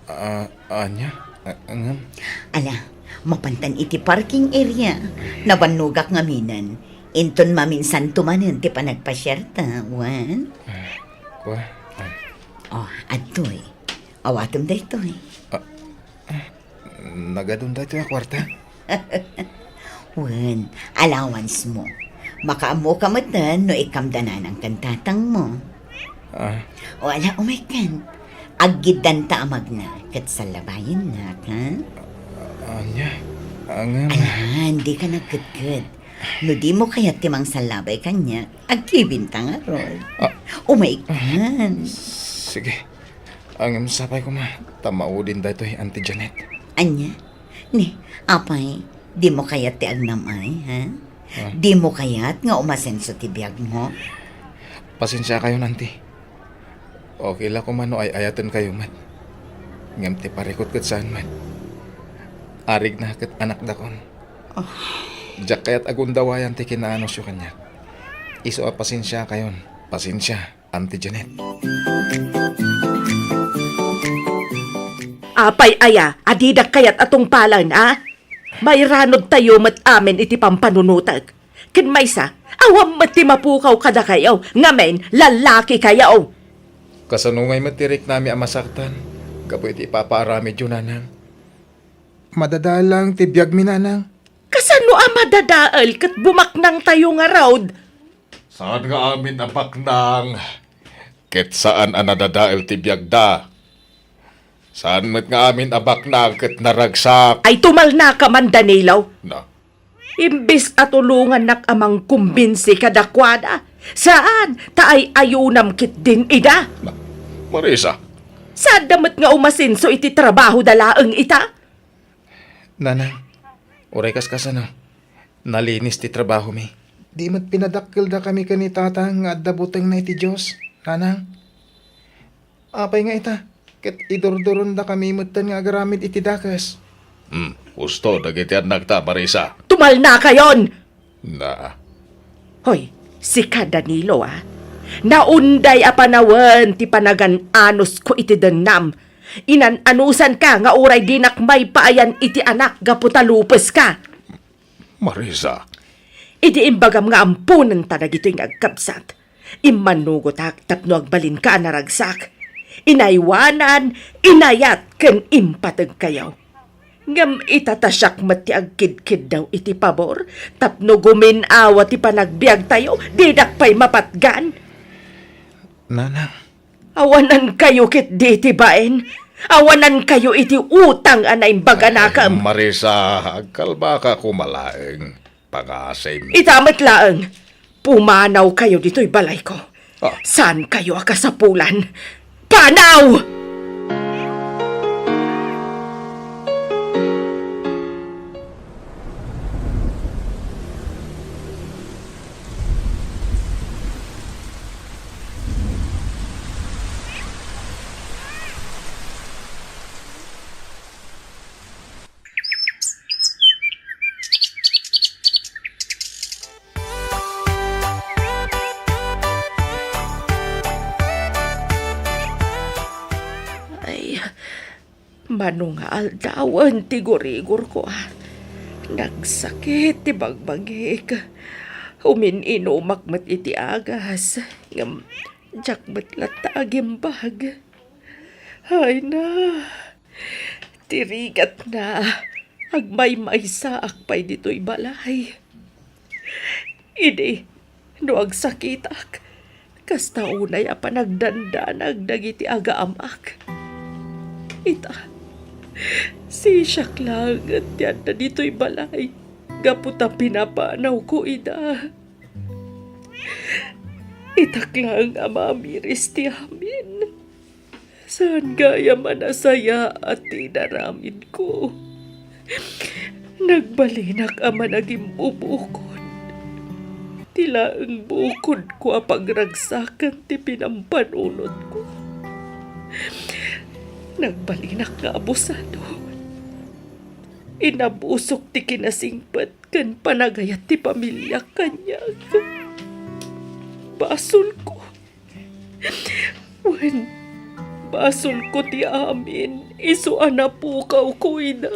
Ah, ania? Ah, ngem? Ala, mapantan iti parking area. Nabannogak ngaminen. Inton maminsanto manen ti panagpasiarta, wen? Ah, kua? Ah. Oh, adtoy. Awatem daytoy. Ah, ah, nagadun daytoy a kuarta? Wen, allowance mo. Makaammoka metten no ikkamda nanang ken tatangmo. Ah. O ala, umaykan. Aggiddanta a magna, ket sallabayennak, ha? Ania? Ngem? Ayan, dika nagkedked. No dimo kayat ti mangsallabay kaniak, agkibinta ngarud. Ah. Umaykan. Sige. Ngem sapay koma, ta maudin daytoy, Auntie Janet. Ania? Ni, apay, dimo kayat ti agnam-ay, ha? Ah. Dimo kayat nga umasenso ti biagmo? Pasensiakayon, Auntie. Okay la koma no ay-ayatenkayo met. Ngem ti parikut ket saan met. Arigna ket anakdakon. Ah. Diak kayat a gundawayan ti kinaanusyo kaniak. Isu a pasensiakayon. Pasensia. Auntie Janet. Apay aya a didak kayat a tungpalen, a? Mairanudtayo met amin iti pampanunotek. Ken maysa, awan met ti mapukaw kadakayo, ngamin, lalakikayo. Kasano ngay met ti riknami a masaktan gapu iti ipapaaramidyo, nanang? Madadael laeng ti biagmi, nanang. Kasano a madadael ket bumaknangtayo ngarud? Saan nga amin a baknang ket saan a nadadael ti biagda. Saan met nga amin a baknang ket naragsak. Ay, tumalnaka man, Danilo. Na? Imbes a tulongannak a mangkumbinsi kadakuada, saan, ta ay-ayunam ketdin ida. Na? Marisa. Saanda met nga umasenso iti trabahoda laeng ita? Nanang, uray kaskasano, nalinis ti trabahomi. Di met pinadakkeldakami ken ni Tatang nga adda butengna iti Dios, Nanang. Apay nga ita, ket idurdurondakami metten nga agaramid iti dakes. Hmm, husto dagiti annakta, Marisa. Tumalnakayon! Na. Hoy, sika, Danilo, a. Naunday a panawen ti panagan-anusko iti dennam. Inan-anusanka nga uray dinak maipaayan iti anak gapu ta lupeska. Marisa. Idi imbagam nga amponenta dagitoy nga agkabsat, immanugotak tapno agbalinka a naragsak. Inaywanan, inayat ken impategkayo. Ngem ita ta siak met ti agkidkiddaw iti pabor tapno gumin-awa ti panagbiagtayo, didak pay mapatgan. Nanang. Awanankayo ketdi iti bain. Awanankayo iti utang a naimbag a nakem. Marisa, agkalmaka koma laeng. Pangasim. Ita met laeng, pumanawkayo ditoy balayko. Ah. Saankayo a kasapulan. Panaw! Ay, mano nga aldawen ti gurigorko, a. Nagsakit ti bagbagik. Umin-inumak met iti agas, ngem diak met latta agimbag. Ay na, ti rigatna, agmaymaysaak pay ditoy balay. Idi, no agsakitak, kasta unay a panagdandanag dagiti agaamak. Ita, sisiak laeng ti adda ditoy balay gapu ta pinapanawko ida. Itak laeng a mamiris ti amin. Saan gayam a nasayaat ti inaramidko. Nagbalinak a managimbubukod. Ti laeng bukodko a pagragsakan ti pinampanunotko. Nagbalinak nga abusado. Inabusok ti kinasingpet ken panagayat ti pamiliak kaniak. Basolko. Wen, basolko ti amin, isu a napukawko ida.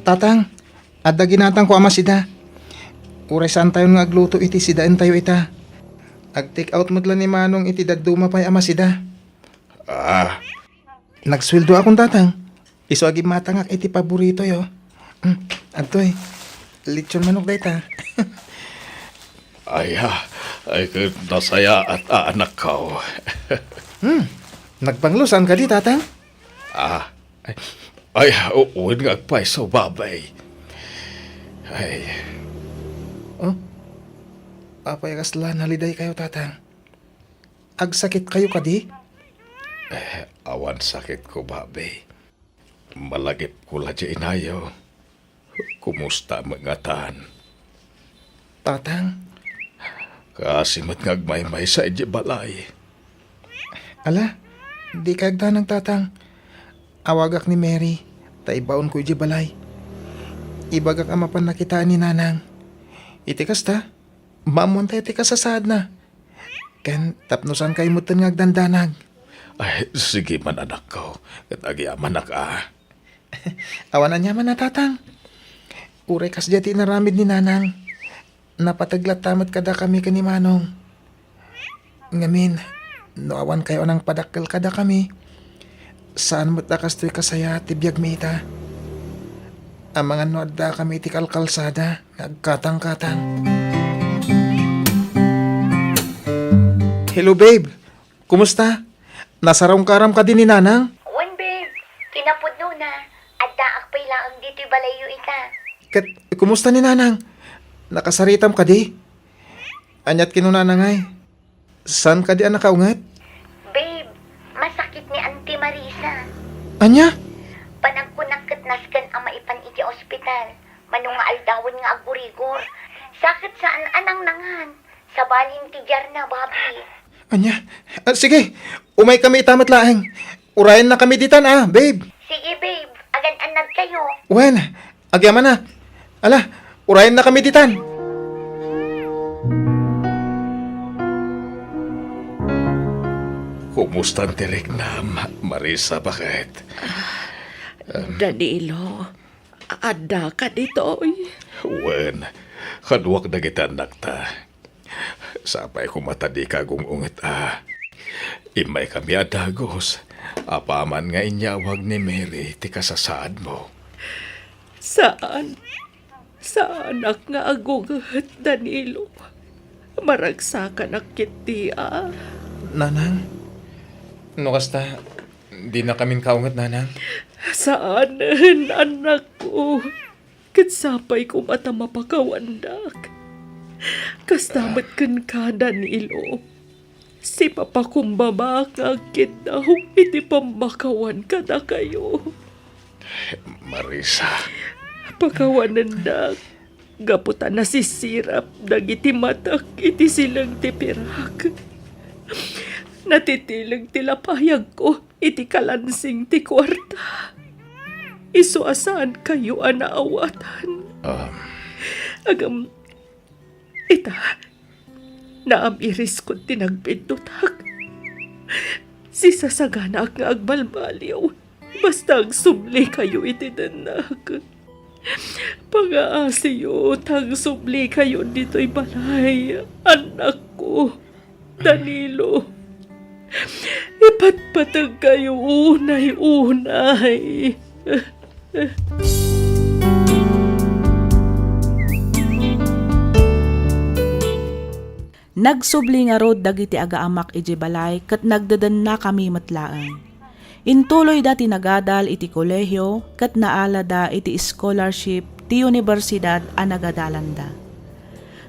Tatang, adda ginatangko a masida. Uray saantayon nga agluto iti sidaentayo ita. Ag-take out met la ni Manong iti dadduma pay a masida. Ah. Nagsueldoakon, Tatang. Isu a gimmatangak iti paboritoyo. Hmm, adtoy. Lechon manok dayta. Ay, ah, ay, ket nasayaat a anakko. Hmm, nagbanglo saan kadi, Tatang? Ah, ay, ay, u-, wen nga agpayso, Babay. Ay. Oh? Apay a kasla nalidaykayo, Tatang? Agsakitkayo kadi? Eh, awan sakitko, Babi. Malagipko la diay inayo. Kumusta met ngatan? Tatang. Kaasi met nga agmaymaysa idiay balay. Ala, dika agdanag, Tatang. Awagak ni Mary, ta ibaonko idiay balay. Ibagak a mapan nakitaan ni Nanang. Iti kasta, maammoantayo ti kasasaadna. Ken tapno saankayo metten nga agdandanag. Ay, sige man, anakko, ket agyamanak a. Awan aniaman a, Tatang. Uray kasdiay ti inaramid ni Nanang, napateg latta met kadakami ken ni Manong. Ngamin, no awankayo a nangpadakkel kadakami, saan met a kastoy kasayaat ti biagmi ita. Amangan no addakami iti kalkalsada nga agkatangkatang. Hello, babe. Kumusta? Nasarungkaram kadi ni Nanang? Wen, babe. Kinapudnona, addaak pay laeng ditoy balayyo ita. Ket kumusta ni Nanang? Nakasaritam kadi? Aniat kinunana ngay? Saan kadi a nakaunget? Babe, masakit ni Auntie Marisa. Ania? Panagkunak ket nasken a maipan iti ospital. Mano nga aldawen nga aggurigor. Sa ket saan a nangnangan. Sabalin ti diarna, Babi. Ania? Ah, sige, umaykami ita met laeng. Urayennakami ditan a, babe. Sige, babe. Agan-annadkayo. Wen, agyamanak. Ala, urayennakami ditan. Kumustan ti riknam, Marisa, baket? Danilo, addaka ditoy? Wen, kaduak dagiti annakta. Sapay koma ta dika agung-unget a. Immaykami a dagus, apaman nga inyawag ni Mary ti kasasaadmo. Saan. Saanak nga agunget, Danilo. Maragsakanak ketdi a. Nanang, no kasta, dinakamin kaunget, Nanang? Saanen, annakko. Ket sapay koma ta mapakawandak. Kasta met kenka, Danilo. Sipapakumbabak nga agkiddaw iti pammakawan kadakayo. Marisa. Pakawanendak gapu ta nasisirap dagiti matek iti sileng ti pirak. Natitileng ti lapayagko iti kalansing ti kuarta. Isu a saankayo a naawatan. Um. Agam, ita, naam-iriskon ti nagbiddutak. Sisasaganaak nga agbalbaliw, basta agsublikayo iti dennak. Pangaasiyo ta agsublikayo ditoy balay, annakko, Danilo. Ipatpategkayo unay-unay. Nagsubli ngarud dagiti agaamak idiay balay ket nagdedennakami met laeng. Intuloyda ti nagadal iti kolehio ket naalada iti scholarship ti universidad a nagadalanda.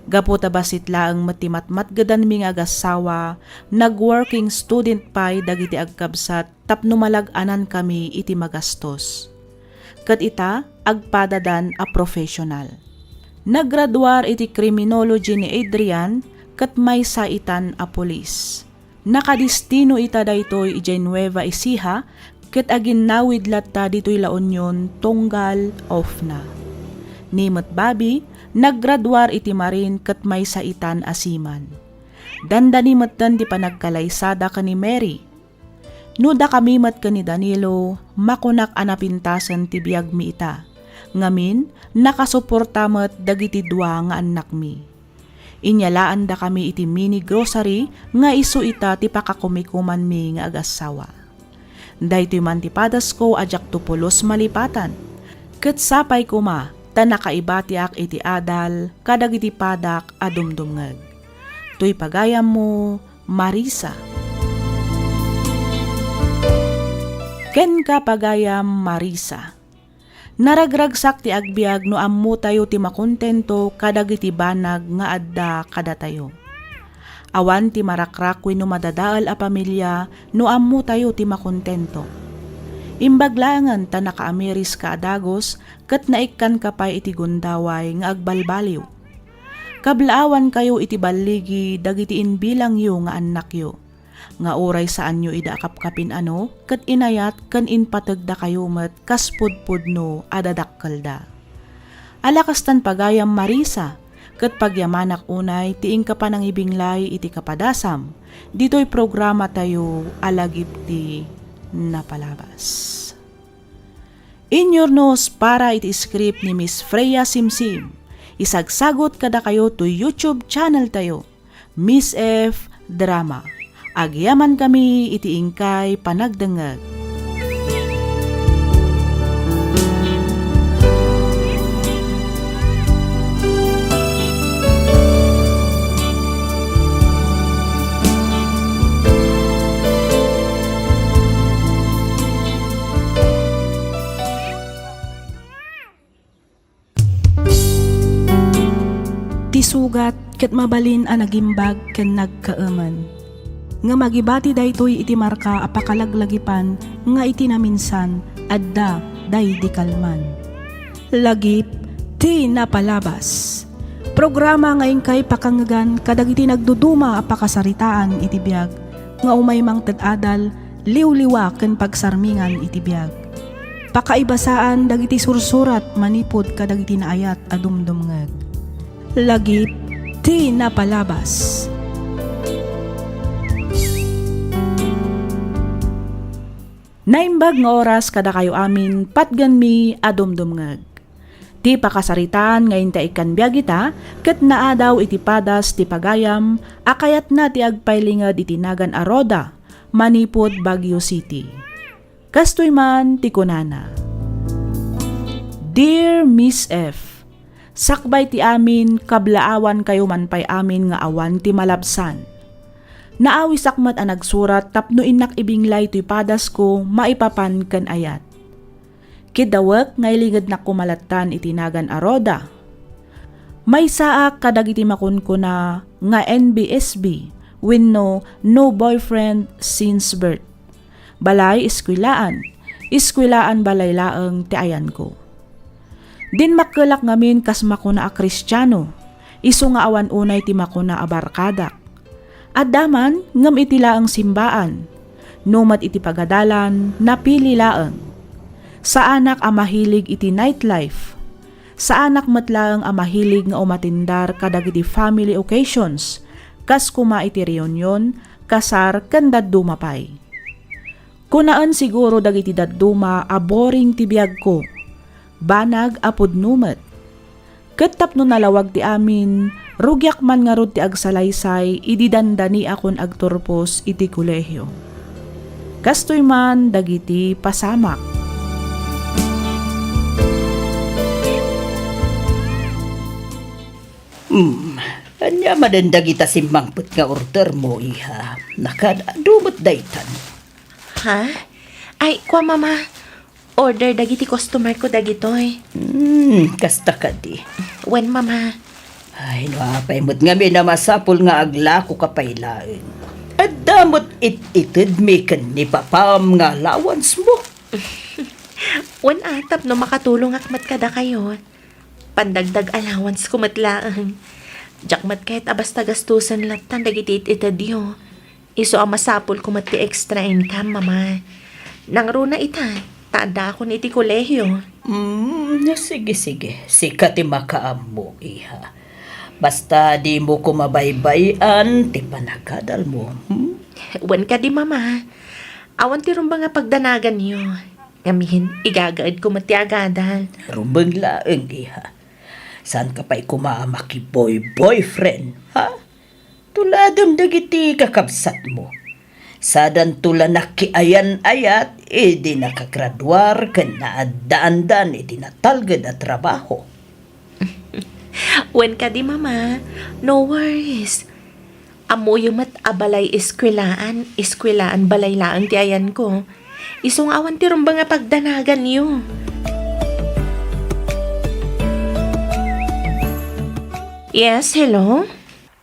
Gapu ta bassit laeng met ti matmatgedanmi nga agassawa, nag-working student pay dagiti agkabsat tapno malag-anankami iti magastos. Ket ita, agpadadan a professional. Naggraduar iti criminology ni Adrian ket maysa itan a pulis. Nakadistino ita daytoy idiay Nueva Ecija ket aginnawid latta ditoy La Union tunggal ofna. Ni met Bobby, naggraduar iti Marine ket maysa itan a seaman. Dandani metten ti panagkalaysada ken ni Mary. No dakami met ken ni Danilo, makunak a napintasen ti biagmi ita. Ngamin, nakasuporta met dagiti dua nga annakmi. Inyalaandakami iti mini grocery nga isu ita ti pakakumikumanmi nga agassawa. Daytoy man ti padasko a diakto pulos malipatan. Ket sapay koma ta nakaibatiak iti adal kadagiti padak a dumdumngeg. Toy pagayammo, Marisa. Kenka, pagayam Marisa. Naragragsak ti agbiag no ammotayo ti makontento kadagiti banag nga adda kadatayo. Awan ti marakrak wenno madadael a pamilya no ammotayo ti makontento. Imbag laengen ta nakaamiriska a dagus ket naikkanka pay iti gundaway nga agbalbaliw. Kablaawankayo iti balligi dagiti imbilangyo nga annakyo, nga uray saanyo ida a kapkapin-ano ket inayat ken impategdakayo met kas pudpudno a dadakkelda. Ala kastan pagayam Marisa, ket pagyamanak unay ti inka panangibinglay iti kapadasam ditoy programatayo a Lagip ti Napalabas. Inyurnos para iti script ni Miss Freya Simsim. Isagsagut kadakayo toy YouTube channel tayo, Miss F Drama. Agyamankami iti inkay panagdengngeg. Ti sugat ket mabalin a nagimbag ken nagkaemen. Ngem agibati daytoy iti marka a pakalaglagipan nga iti naminsan, adda daydi kalman. Lagip ti Napalabas. Programa nga inkay pakangngegan kadagiti nagduduma a pakasaritaan iti biag, nga umay mangted adal, liwliwa ken pagsarmingan iti biag. Pakaibasaan dagiti sursurat manipud kadagiti naayat a dumdumngeg. Lagip ti napalabas. Naimbag nga oras kadakayo amin, patgenmi a dumdumngeg. Ti pakasaritaan nga inta ikkan biag ita ket naadaw iti padas ti pagayam a kayatna ti agpailinged iti nagan a Rhoda manipud Baguio City. Kastoy man ti kunana, "Dear Miss F, sakbay ti amin, kablaawankayo man pay amin nga awan ti malabsan. Naawisak met a nagsurat tapno innak ibinglay toy padasko maipapan ken ayat. Kiddawek nga ilingednak koma lattan iti nagan a Rhoda. Maysaak kadagiti makunkuna nga N B S B wenno no boyfriend since birth. Balay, eskwelaan. Eskwelaan, balay laeng ti ayanko. Dinmakkelak ngamin kas makuna a Kristiano, isu nga awan unay ti makuna a barkadak. Adda man, ngem iti laeng simbaan. No met iti pagadalan, napili laeng. Saanak a mahilig iti nightlife. Saanak met laeng a mahilig nga umatindar kadagiti family occasions, kas koma iti reunion, kasar, ken dadduma pay. Kunaen siguro dagiti dadduma a boring ti biagko. Banag a pudno met. Ket tapno nalawag ti amin, rugiak man ngarud ti agsalaysay idi dandaniakon agturpos iti kolehio. Kastoy man dagiti pasamak." Hmm, ania manen dagita simmangpet nga ordermo, iha? Nakaad-adu met daytan. Ha? Ay, kua, Mama. Order dagiti customer ko dagitoy. Hmm, kasta kadi. Wen, Mama. Ay, no apay met ngamin a masapul nga aglakoka pay laeng. Adda met it-itedmi ken ni Papam nga allowance mo. Wen, a, tapno makatulongak met kadakayo. Pandagdag allowance ko met laeng. Diak met ket a basta gastusen lattan dagiti it-itedyo. Isu a masapul ko met ti extra income, Mama. Nangruna ita, ta addaakon iti kolehio. Mm, sige, sige. Sika ti makaammo, iha. Basta dimo ko mabaybay-an ti pannakadalmo, hmm? Wen kadi, Mama. Awan ti rumbeng a pagdanaganyo. Ngamin, igagaedko met ti agadal. Rumbeng laeng, iha. Saanka pay koma a makiboy-boyfriend, ha? Tuladem dagiti kakabsatmo. Sadanto la nakiayan-ayat idi nakagraduar ken naaddaandan iti natalged a trabaho. Wen kadi, Mama, no worries. Ammoyo met a balay eskwelaan, eskwelaan balay laeng ti ayanko. Isu nga awan ti rumbeng a pagdanaganyo. Yes, hello?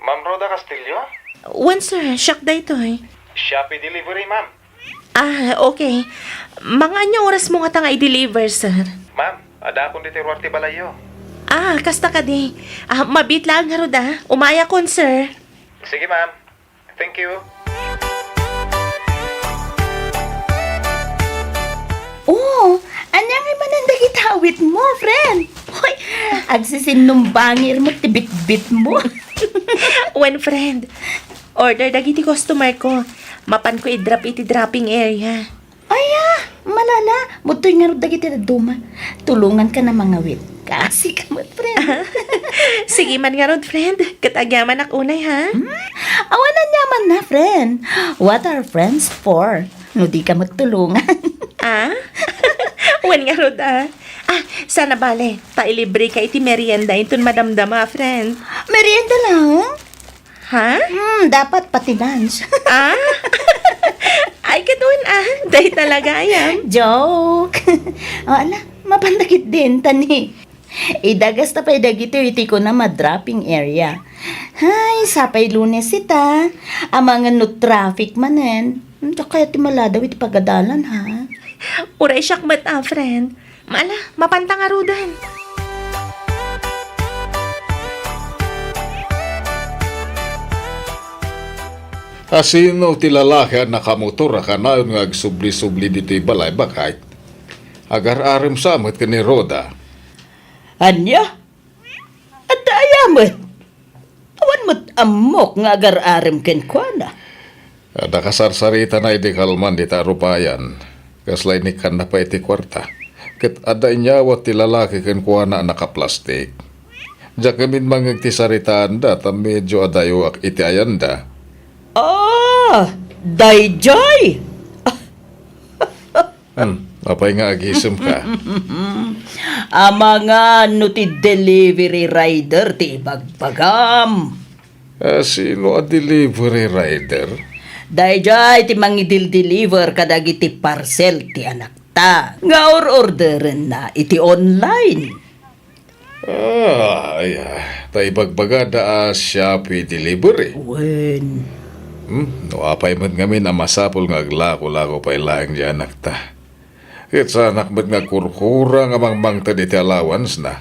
Ma'am Rhoda Castillo? Wen, sir, siak daytoy. Shopee delivery, ma'am. Ah, okay. Mga ania oras mo ngata nga i-deliver, sir? Ma'am, addaakon ditoy ruar ti balayyo. Ah, kasta kadi. Ah, mabiit laeng ngarud, ah. Umayakon, sir. Sige, ma'am. Thank you. Oh, ania ngay manen dagiti awitmo, friend? Hoy, agsisinumbangir met ti bitbitmo. Wen, friend, order dagiti customer ko. Mapanko i-drop iti dropping area. Aya, malala, mudtoy ngarud dagiti dadduma. Tulonganka a mangawit. Kaasika met, friend. Sige man ngarud, friend. Ket agyamanak unay, ha? Hmm? Awan aniamanna, friend. What are friends for? No dika met tulongan. Ah? Wen ngarud, ah. Ah, saan a bale, ta ilibreka iti merienda inton madamdama, friend. Merienda lang? Ha? Hmm, dapat pati lunch. Ah? Ay, ket wen, ah. Dayta la gayam. Joke. O, ala, mapanda ketdin, tani. Idagasta pay dagitoy iti kunam a dropping area. Hay, sapay Lunes ita. Amangan no traffic manen. Hmm, diak kayat ti maladaw iti pagadalan, ha? Uray siak met, ah, friend. Ala, mapanta ngaruden. A sino ti lalaki a nakamotor a kanayon nga agsubli-subli ditoy balay, baket? Agar-arem sa met ken ni Rhoda. Ania? Adda aya met? Awan met ammok nga agar-arem kenkuana. Adda kasarsaritana idi kalman dita rupayan. Kasla inikkanna pay iti kuarta. Ket adda inyawat ti lalaki kenkuana a nakaplastik. Diak ngamin mangngeg ti saritaanda ta medio adayoak iti ayanda. Ah, daydiay! Hmm, apay nga agisemka? Amangan no ti delivery rider ti ibagbagam. Ah, sino a delivery rider? Daydiay ti mangidildeliver kadagiti parcel ti anakta nga or-orderenna iti online. Ah, ay, ah, ta ibagbagada a Shopee delivery. Wen. Hmm, no apay met ngamin a masapul nga aglako-lako pay laeng diay anakta. Ket saanak met nga agkurkura nga mangmangted iti allowance na.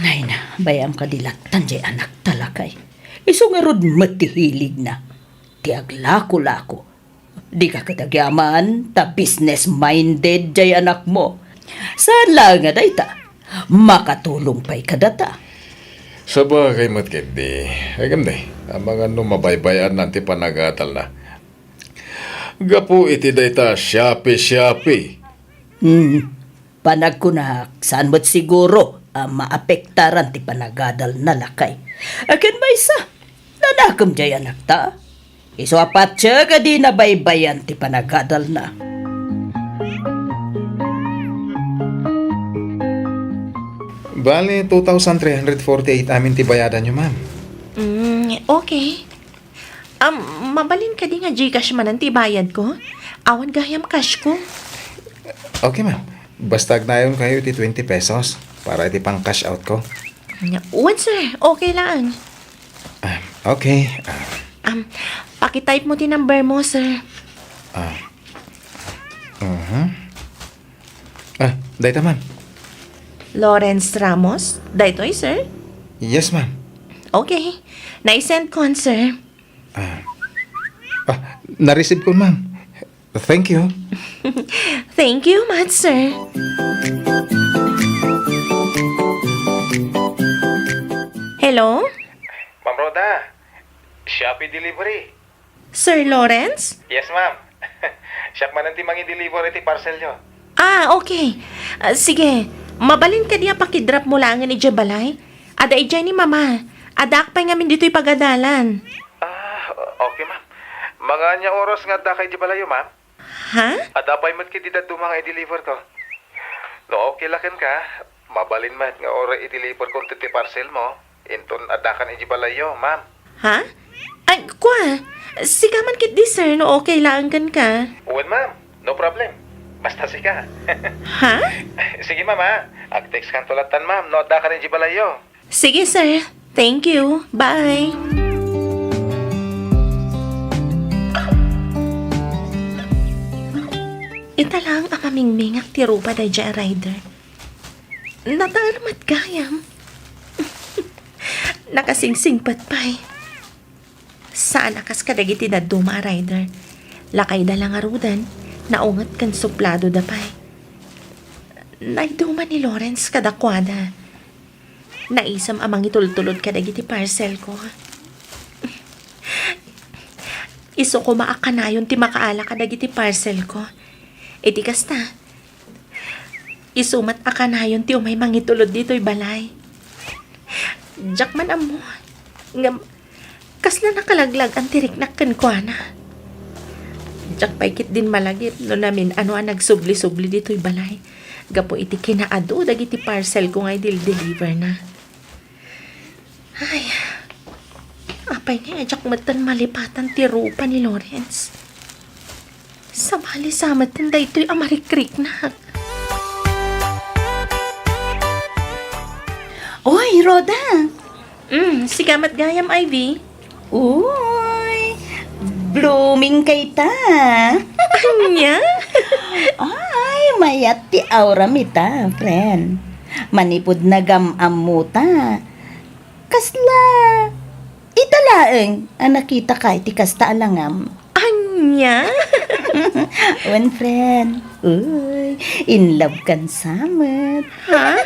Nay na, bay-am kadi lattan diay anakta, lakay. Isu ngarud met ti hiligna. Ti aglako-lako. Dika ket agyaman ta business-minded diay anakmo. Saan laeng a dayta, makatulong pay kadata. Sabagay met ketdi. Ay, ken di, amangan no mabaybay-anna ti panagadalna. Gapu iti dayta a Shopee, Shopee. Hmm. Panagkunak, saan met siguro a maapektaran ti panagadalna, lakay. Ken maysa, nanakem diay anakta. Isu a patse a di nabaybayan ti panagadalna. Bali, two thousand three hundred forty-eight amin ti bayadanyo, ma'am. Mm, okay. Um, mabalin kadi nga Gcash manen ti bayad ko? Awan gayam cash ko. Okay, ma'am. Basta agnanayon kayo iti twenty pesos para iti pang-cash out ko. Wen, sir. Okay lang. Ah, okay. Ah. Um, pakitype mo ti number mo, sir. Ah. Mhm. Ah, dayta, ma'am. Lawrence Ramos? Daytoy, sir? Yes, ma'am. Okay. Naisend ko, sir. Ah. Ah, na-receive ko, ma'am. Thank you. Thank you much, sir. Hello? Ma'am Rhoda, Shopee delivery. Sir Lawrence? Yes, ma'am. Siak manen ti mangi-deliver iti parcelyo. Ah, okay. Ah, sige. Mabalin kadi a pakidrop mo laengen idiay balay? Adda idiay ni Mama. Addaak pay ngamin ditoy pagadalan. Ah, okay, ma'am. Mga ania oras nga addaka idiay balayyo, ma'am? Ha? Adda pay met ketdi dadduma nga i-deliver ko. No okay la kenka, mabalin met nga uray i-deliver ko ti parcelmo. Inton addakan idiay balayyo, ma'am. Ha? Ay, kua, sika man ketdi, sir, no okay laeng kenka. Wen, ma'am. No problem. Basta sika. Ha? Sige, ma'am, ha? Ag-text kanto lattan, ma'am, no addakan idiay balayyo. Sige, sir. Thank you. Bye. Ita laeng a mamingmingak ti rupa daydiay a rider. Nataer met gayam. Nakasingsingpet pay. Saan a kas kadagiti dadduma a rider. Lakayda la ngaruden, naunget ken supladoda pay. Naiduma ni Lawrence kadakuada. Naisem a mangitultulod kadagiti parcelko. Isu koma a kanayon ti makaala kadagiti parcelko. Iti kasta, isu met a kanayon ti umay mangitulod ditoy balay. Diak man ammo. Ngem, kasla nakalaglag-an ti riknak kenkuana. Diak pay ketdin malagip no namin-ano a nagsubli-subli ditoy balay gapu iti kinaadu dagiti parcelko nga idildeliverna. Ay, apay nga diak metten malipatan ti rupa ni Lawrence? Sabali sa metten daytoy a marikriknak. Oy, Rhoda! Mm, sika met gayam, Ivy. Uy, blooming kayta. Ania? Ay, mayat ti auram ita, friend. Manipud nagam-ammuta. Kasla, ita laeng a nakitaka iti kasta a langam. Ania? Wen, friend. Uy, In love kan sa met. Ha?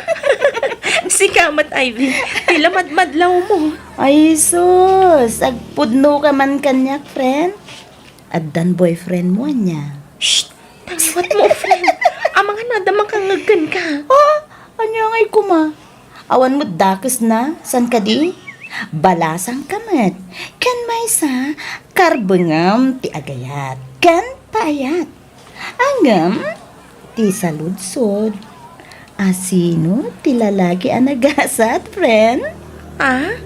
Sika met, Ivy. Ti lamadmadlaw mo. Ay, sus! Agpudno ka man kaniak, friend. Addan boyfriend mo, ania? Shh! Nangiwat mo, friend. Amangan no adda makangngeg kenka. Oh, ania ngay kuma? Awan met dakesna, saan kadi? Balasang ka met. Ken maysa, karbengam ti agayat. Ken paayat. Ngem, ti saludsod, asino ti lalaki a nagasat, friend? Ah?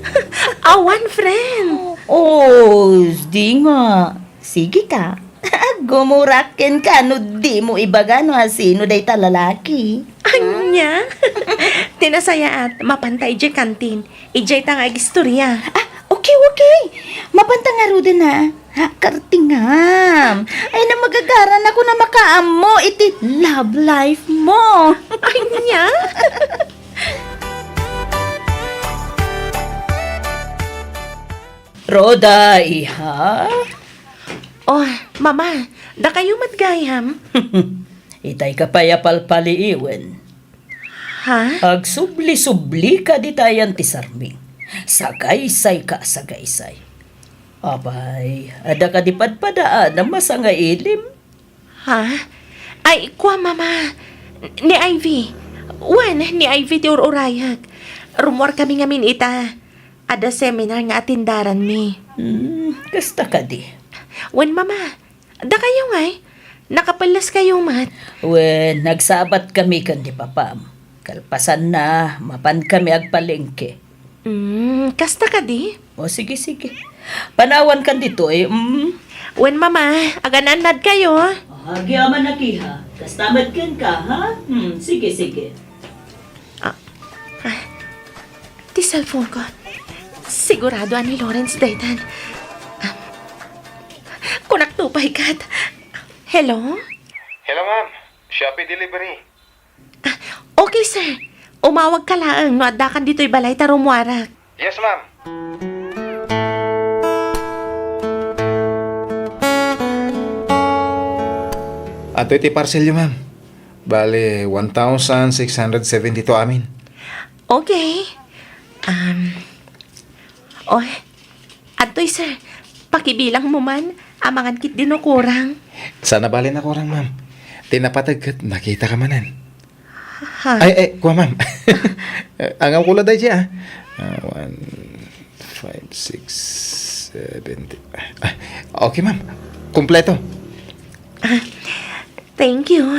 Awan, friend. Oh, di nga. Sige ka. Agumurak kenka no di mo ibaga no asino dayta lalaki. Ania? Ti nasayaat, mapanta idiay kantin. Idiay ta nga agistorya. Ah, okay, okay. Mapanta ngaruden, ha? Ha, kartingam. Ay, namagagaran ako na makaammo iti love life mo. Ania? Rhoda, iha? Oh, Mama, dakayo met gayam? Itay ka pay a palpaliiwen. Ha? Agsubli-subli ka ditayan ti sarming. Sagaysay ka, sagaysay. Apay, adda kadi padpadaan a masangailim? Ha? Ay, kua, Mama. Ni Ivy. Wen, ni Ivy ti ur-urayek. Rummuar kami ngamin ita. Adda seminar nga atendaranmi. Hmm, kasta kadi. Wen, Mama. Dakayo ngay. Nakapelles kayo met. Wen, nagsabat kami ken ni Papam. Kalpasanna, mapan kami agpalengke. Hmm, kasta kadi? O, sige, sige. Panawan kan ditoy, mm. Wen, Mama, agan-annad kayo. Agyamanak, iha. Kasta met kenka, ha? Hmm, sige, sige. Ah, ah, ti cellphone ko. Sigurado a ni Lawrence daytan. Ah, kunak to pay ket. Hello? Hello, ma'am. Shopee delivery. Ah, okay, sir. Umawag ka laeng no addakan ditoy balay ta rummuarak. Yes, ma'am. Adtoy ti parcelyo, ma'am. Bale, one thousand six hundred seventy-two amin. Okay. Um, oh, adtoy, sir. Pakibilang mo man, amangan ketdi no kurang. Saan a bale a kurang, ma'am. Ti napateg ket nakita ka manen. Ha? Ay, ay, kua, ma'am. Angam kula daydi, ah. Ah, one, five, six, seven, eight. Ah, okay, ma'am. Kompleto. Ah, thank you.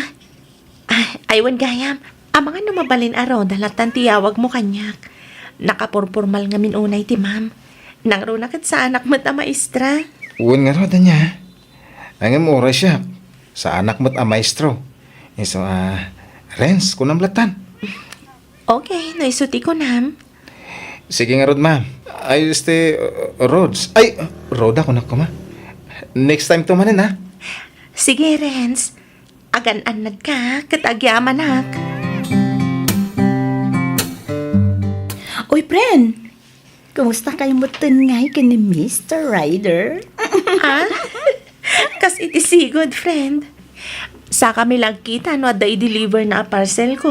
Ah, ay, wen gayam. Amangan no mabalin a Rhoda latta ti yawag mo kaniak. Nakapurpormal ngamin unay ti ma'am. Nangruna ket saanak met a maestra. Wen ngarud, ania? Ngem uray siak, saanak met a maestro. Isu a, Renz, kunam lattan. Okay, no isu ti kunam. Sige ngarud, ma'am. Ay, este, uh, Rods. Ay, Rhoda, kunak koma. Next time to manen, ha? Sige, Renz. Agan-annadka ket agyamanak. Oy, friend, kumusta kayo metten ngay ken ni Mister Ryder? Ha? Kas iti sigud, friend. Sakami la agkita no adda i-deliver na a parcel ko.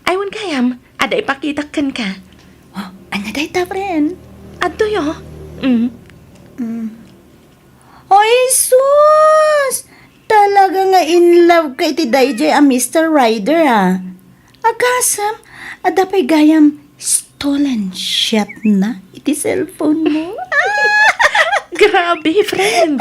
Ay, wen gayam, adda ipakitak kenka. Oh, ania dayta, friend? Adtoy, oh. Mm. Mm. Ay, sus! Talaga nga in love ka iti daydiay a Mister Ryder, ah. Agasem, adda pay gayam stolen shot na iti cellphone mo. Grabe, friend.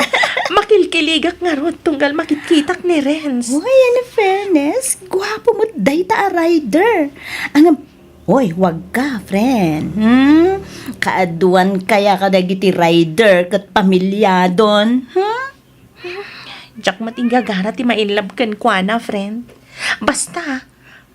Makilkiligak ngarud tunggal makitkitak ni Renz. Uy, in fairness, guapo met dayta a Ryder. Ang Hoy, wag ka, friend. Hmm? Kaaduan kaya kadagiti Ryder ket pamilyadon? Hmm? Diak met inggagara ti ma-in love kenkuana, friend. Basta,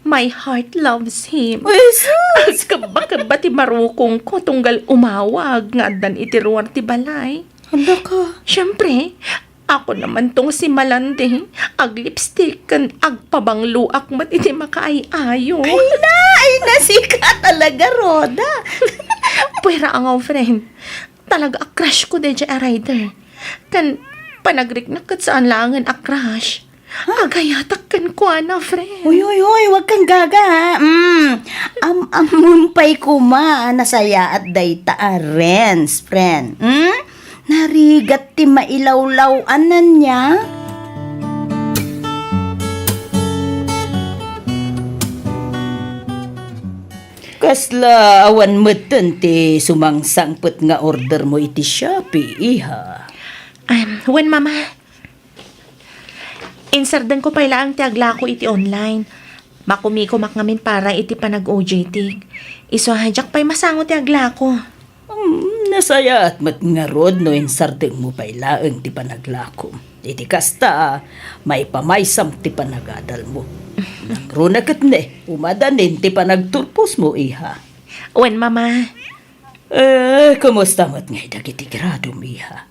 my heart loves him. Uy, sus! Agkebba-kebba ti marukongko tunggal umawag nga addan iti ruar ti balay. Hala ka. Siyempre, ako naman tong si Malandi, aglipstick ken agpabangloak met iti makaay-ayo. Ay na, ay na, sika talaga, Rhoda. Puera a nga, friend. Talaga a crush ko daydiay a Ryder. Ken panagriknak ket saan laengen a crush. Agayatak kenkuana, friend. Uy, uy, uy, huwag kang gaga, ha? Mm. Am-ammom pay koma a nasayaat dayta a Renz, friend. Mm? Narigat ti mailawlaw-an ania? Kasla awan metten ti sumangsangpet nga order mo iti Shopee, iha? Um, wen, Mama. Insardengko pay laeng ti aglako iti online. Makumikomak ngamin para iti panag-O J T. Isu a diak pay masango ti aglako. Hmm, nasayaat met ngarud no insardengmo pay laeng ti panaglakom. Iti kasta, maipamaysam ti panagadalmo. Nangruna ket ne, umadanin ti panagturposmo, iha. Wen, Mama. Eh, kumusta met ngay dagiti gradom, iha?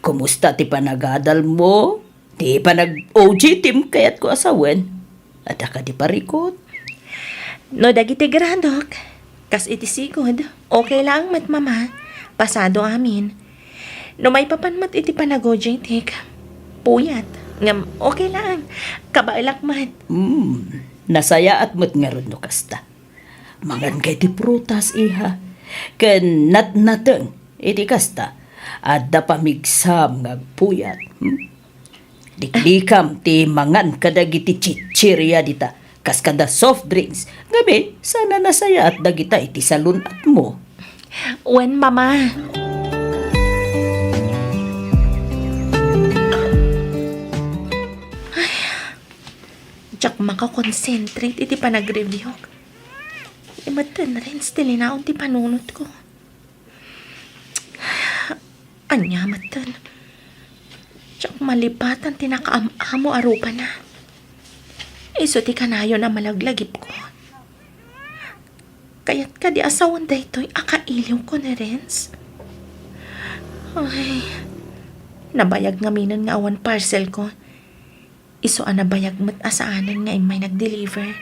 Kumusta ti panagadalmo? Ti panag-O J T-m kayatko a sawen? Adda kadi parikut? No dagiti gradok, kas iti sigud, okay laeng met, Mama. Pasado amin. No maipapan met iti panag-O J T-k, puyat. Ngem okay laeng. Kabaelak met. Hmm, nasayaat met ngarud no kasta. Mangan kay ti prutas, iha, ken natnateng. Iti kasta, adda pamigsam nga agpuyat. Hmm? Liklikam ti mangan kadagiti chichiria dita, kas kada soft drinks. Ngamin, saan a nasayaat dagita iti salun-atmo. Wen, Mama. Ay, diak makakonsentrate iti panagreviewk. Imetten, Renz, ti linaon ti panunotko. Ania metten? Diak malipatan ti nakaam-amo a rupana. Isu ti kanayon a malaglagipko. Kayat kadi a sawen daytoy a kailiwko ni Renz? Ay, nabayag ngaminen nga awan parcelko. Isu a nabayag met a saanen nga immay nag-deliver.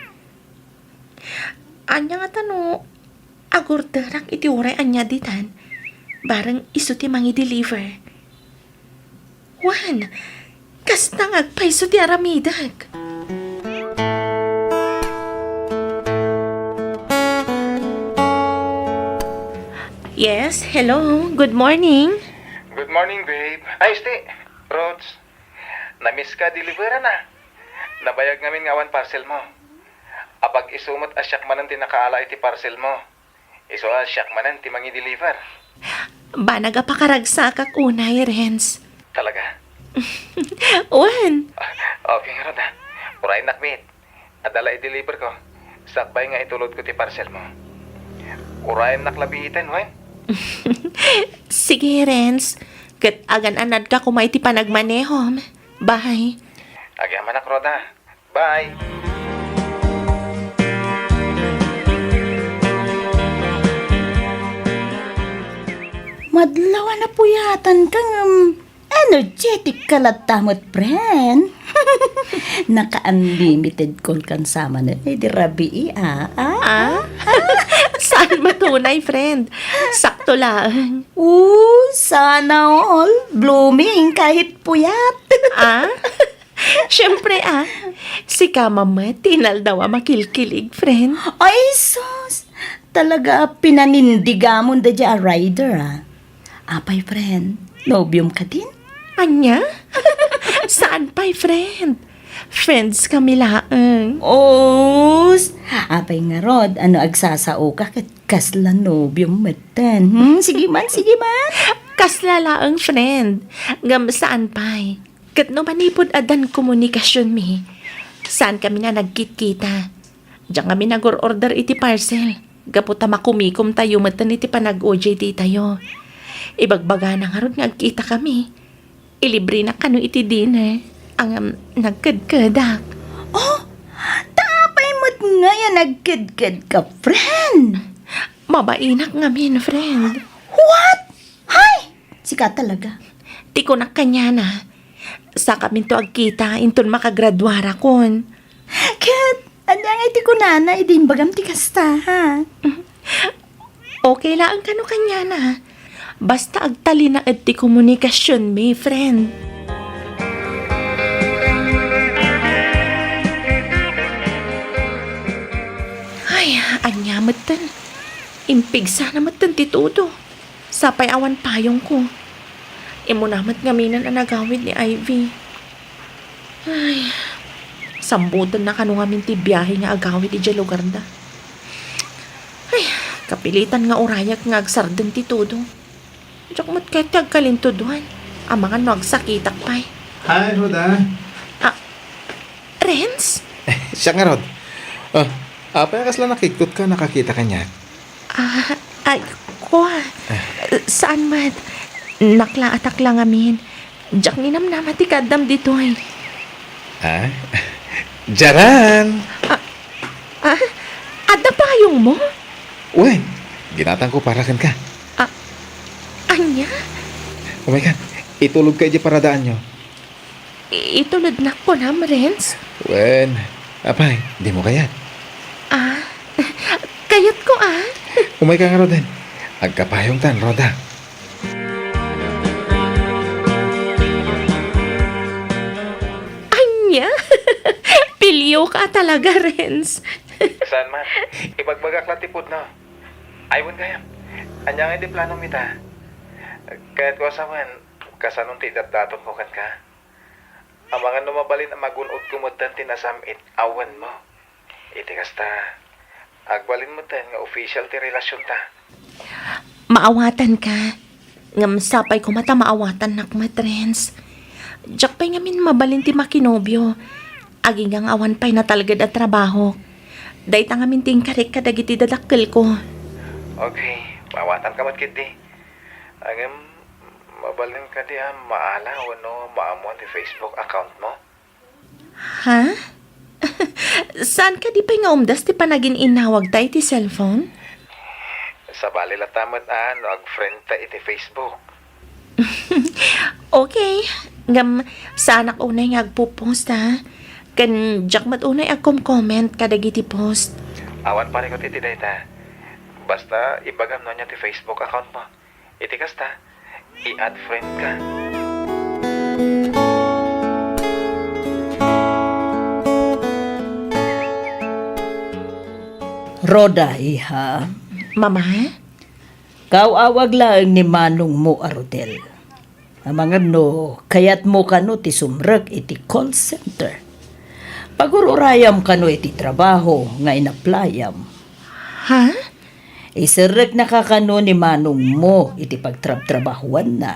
Ania ngata no agorderak iti uray ania ditan, bareng isu ti mangi-deliver? Wen, kasta nga agpayso ti aramidek. Yes, hello. Good morning. Good morning, babe. Ay, sti, Rods. Namiss ka, deliveran na. Nabayag ngamin nga awan parcel mo. Apag-isu met a siak manen ti nakaala iti parcel mo. Isu a siak manen ti mangi-deliver. Banag a pakaragsakak unay, Renz. Talaga? Wen. Okay ngarud, ha. Urayennak met. Adda la i-deliver ko. Sakbay nga itulodko ti parcel mo. Urayennak la biiten, wen? Sige, Renz. Ket agan-anadka koma iti panagmanehom. Bye. Agyamanak, Roda. Bye. Madlaw a napuyatanka ngem energetic ka latta met, friend. Naka-unlimited call kan sa manen, eh, di rabii, ah, ah? Ah? Saan met unay, friend? Sakto laeng. Oo, sana all. Blooming kahit puyat. Ah? Siyempre, ah. Sika met ti inaldaw a makilkilig, friend. Ay, sus! Talaga, pinanindigamon da dia a rider, ah. Apay, friend? Nobiom kadin? Ania? Saan pay, friend? Friends kami laeng. Os! Apay ngarud, ano agsasaoka ket kasla nobiom metten? Hmm? Sige man, sige man. Kasla laeng, friend. Ngem saan pay. Ket no manipud addan komunikasionmi, saan kami nga nagkitkita. Diak ngamin nagor-order iti parcel, gapu ta makumikomtayo metten iti panag-O J T tayo. Ibagbagana ngarud nga agkita kami. Ilibrena kano iti dinner. Ngem nagkedkedak. Oh, ta apay met ngay a nagkedkedka, friend? Mabainak ngamin, friend. What? Hay! Sika talaga. Ti kunak kaniana, sakaminto agkita inton makagraduarakon. Ket, ania ngay ti kunana idi imbagam ti kasta, ha? Okay laeng kano kaniana. Basta agtalinaed ti komunikasionmi, friend. Metten, impigsana metten ti tudo. Sapay awan payongko. Immuna met ngaminen a nagawid ni Ivy. Ay, sambutenna kano ngamin ti biahe nga agawid idiay lugarda. Ay, kapilitan nga urayak nga agsardeng ti tudo. Diak met kayat ti agkalintudoan. Amangan no agsakitak pay. Hi, Rhoda. Ah, Renz? Siak ngarud. Ah, apay a kasla nakikkutka a nakakita kaniak? Ah, ay, kua. Saan met. Naklaatak la ngamin. Diak ninamnama ti kaaddam ditoy. Ah? Diaran! Ah, ah? Adda payongmo? Wen, ginatangko para kenka. Ah, ania? Umayka, itulodka idiay paradaanyo. I-, itulodnak kunam, Renz? Wen, apay, dimo kayat? Ah, kayatko, ah. Umayka ngaruden. Agkapayongtan, Rhoda. Ania? Pilioka talaga, Renz. Saan man? Ibagbagak la ti pudno. Ay, wen gayam. Ania ngay ti planom ita? Kayatko a sawen, kasanon ti idatdatonko kenka? Amangan no mabalin a magun-odko metten ti nasam-it a wenmo. Iti kasta, agbalin metten nga official ti relasionta. Maawatanka. Ngem sapay koma ta maawatannak met, Renz. Diak pay ngamin mabalin ti makinobio. Agingga nga awan pay natalged a trabaho. Dayta ngamin ti inkarik kadagiti dadakkelko. Okay, maawatanka met ketdi. Ngem, mabalin kadi a maala wenno maammoan ti Facebook accountmo? Ha? Saan kadi pay nga umdas ti panagin-innawagta iti cellphone? Sabali latta met a no agfriendta iti Facebook. Okay. Ngem, saanak unay nga agpo-post, ha? Ken diak met unay agkom-comment kadagiti post. Awan parikut iti dayta. Basta, ibagam no ania ti Facebook accountmo. Iti kasta, i-add friendka. Rhoda, iha. Mama? Kaaw-awag laeng ni manongmo a Rodel. Amangan no kayatmo kano ti sumrek iti call center. Pagur-urayam kano iti trabaho nga inaplayam. Ha? Iserreknaka kano ni manongmo iti pagtrabtrabahoanna.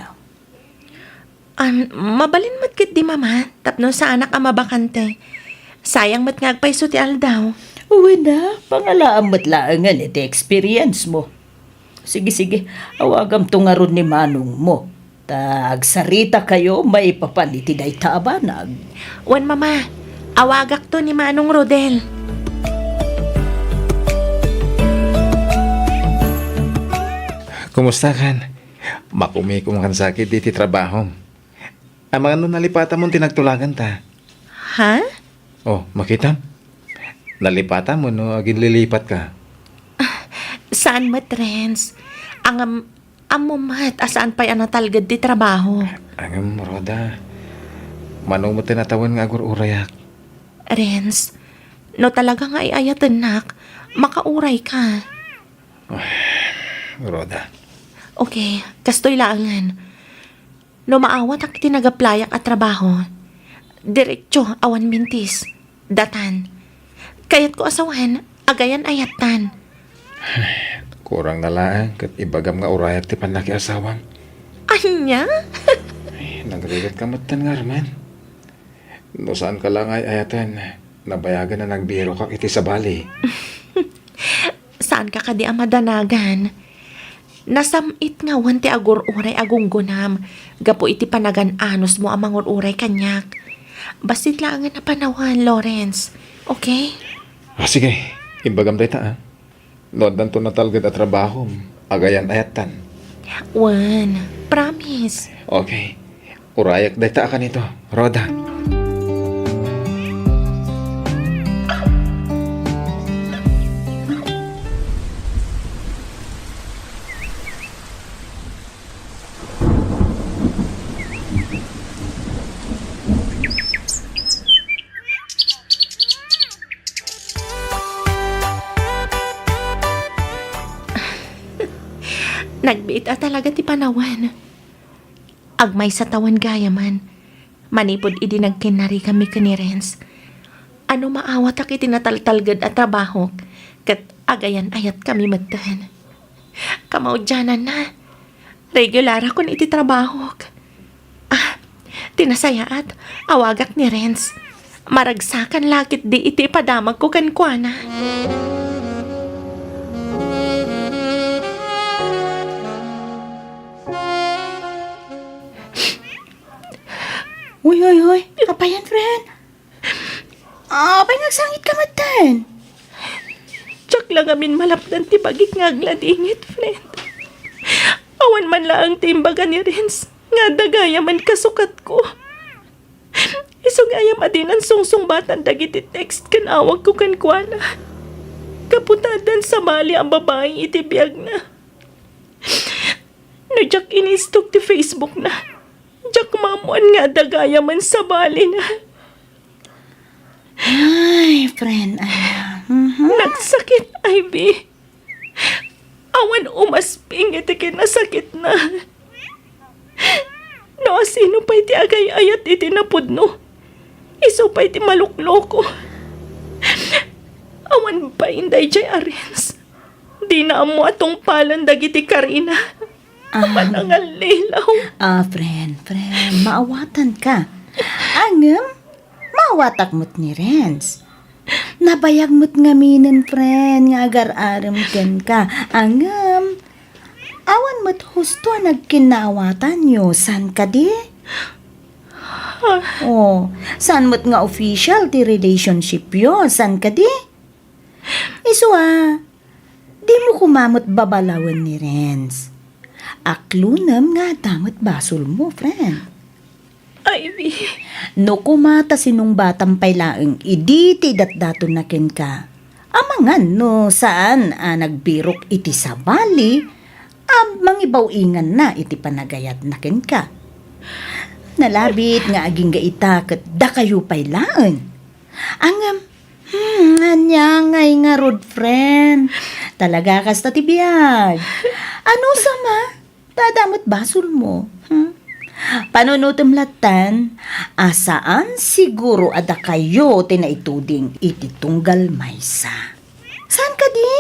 Am, mabalin met ketdi, Mama, tapno saanak a mabakante. Sayang met nga agpayso ti aldaw. Wen a, pangalaam met laengen iti experience mo. Sige, sige, awagamto ngarud ni manongmo. Ta agsaritakayo maipapan iti dayta a banag. Wen, Mama, awagakto ni Manong Rodel. Kumusta kan? Makumikom kan sakit iti trabahom. Amangan no nalipatamon ti nagtulaganta. Ha? Oh, makitam? Nalipatam wenno aginlilipatka? Saan met, Renz. Ngem, ammo met a saan pay a natalged ti trabaho. Ngem, Rhoda, mano met ti natawen nga agur-urayak? Renz, no talaga nga ay-ayatennak, makaurayka. Rhoda. Okay, kastoy laengen. No maawatak iti nagaplayak a trabaho, diretso awan mintis, datan. Kayatko a sawen, agayan-ayattan. Kurang na laeng ket ibagam nga urayak ti pannakiasawam. Ania? Ay, nagrigat ka metten ngarman. No saan ka la nga ay-ayaten, nabayagen a nagbirokak iti sabali. Saanka kadi a madanagan? Nasam-it ngawen ti agur-uray a gunggonam gapu iti panagan-anosmo a mangur-uray kaniak. Bassit laengen a panawen, Lawrence. Okay? Ah, sige. Imbagam dayta, ah. No addanto natalged a trabahom, agayan-ayattan. Wen, promise. Okay. Urayak dayta a kanito, Rhoda. Nagbiit a talaga ti panawen. Agmaysa tawen gayamen, manipud idi nagkinnarikami ken ni Renz. Ano maawatak iti nataltalged a trabahok, ket agayan-ayatkami metten. Kamaudiananna, regularakon iti trabahok. Ah, ti nasayaat, awagak ni Renz. Maragsakan la ketdi iti ipadamagko kenkuana. Uy, uy, uy. Apay, friend? Apay nga agsangitka metten? Diak la ngamin malapdan ti bagik nga agladingit, friend. Awan man laeng ti imbaga ni Renz nga adda gayamen kasukatko. Isu gayam a dinan sungsungbatan dagiti text ken awagko kenkuana. Gapu ta addan sabali a babai iti biagna. No diak inistok ti Facebookna, diak maammoan nga adda gayamen sabalina. Ay, friend, Anna. Mhm. Nagsakit, Ivy. Awan umasping iti kinasakitna. No asino pay ti agay-ayat iti napudno, isu pay ti malukloko. Awan bain daydiay a Renz. Dina ammo a tungpalen dagiti karina. Ah. Manangallilaw. Ah, friend, friend, maawatanka. Ngem, maawatak met ni Renz. Nabayag met ngaminen, friend, nga agar-arem kenka. Ngem, awan met husto a nagkinnaawatanyo, saan kadi? Oh, saan met nga official ti relationshipyo, saan kadi? Isu a, dimo koma met babalawen ni Renz. Aklonem nga adda met basolmo, friend. Ivy. No koma ta sinungbatam pay laeng idi ti idatdatonna kenka, amangan no saan a nagbirok iti sabali a mangibaw-inganna iti panagayatna kenka. Nalabit nga agingga ita ket dakayo pay laeng. Ngem, hmm, ania ngay ngarud, friend? Talaga kasta ti biag. Ano sama? Ta adda met basolmo. Hmm? Panunotem lattan a saan siguro a dakayo ti naituding iti tunggal maysa. Saan kadi?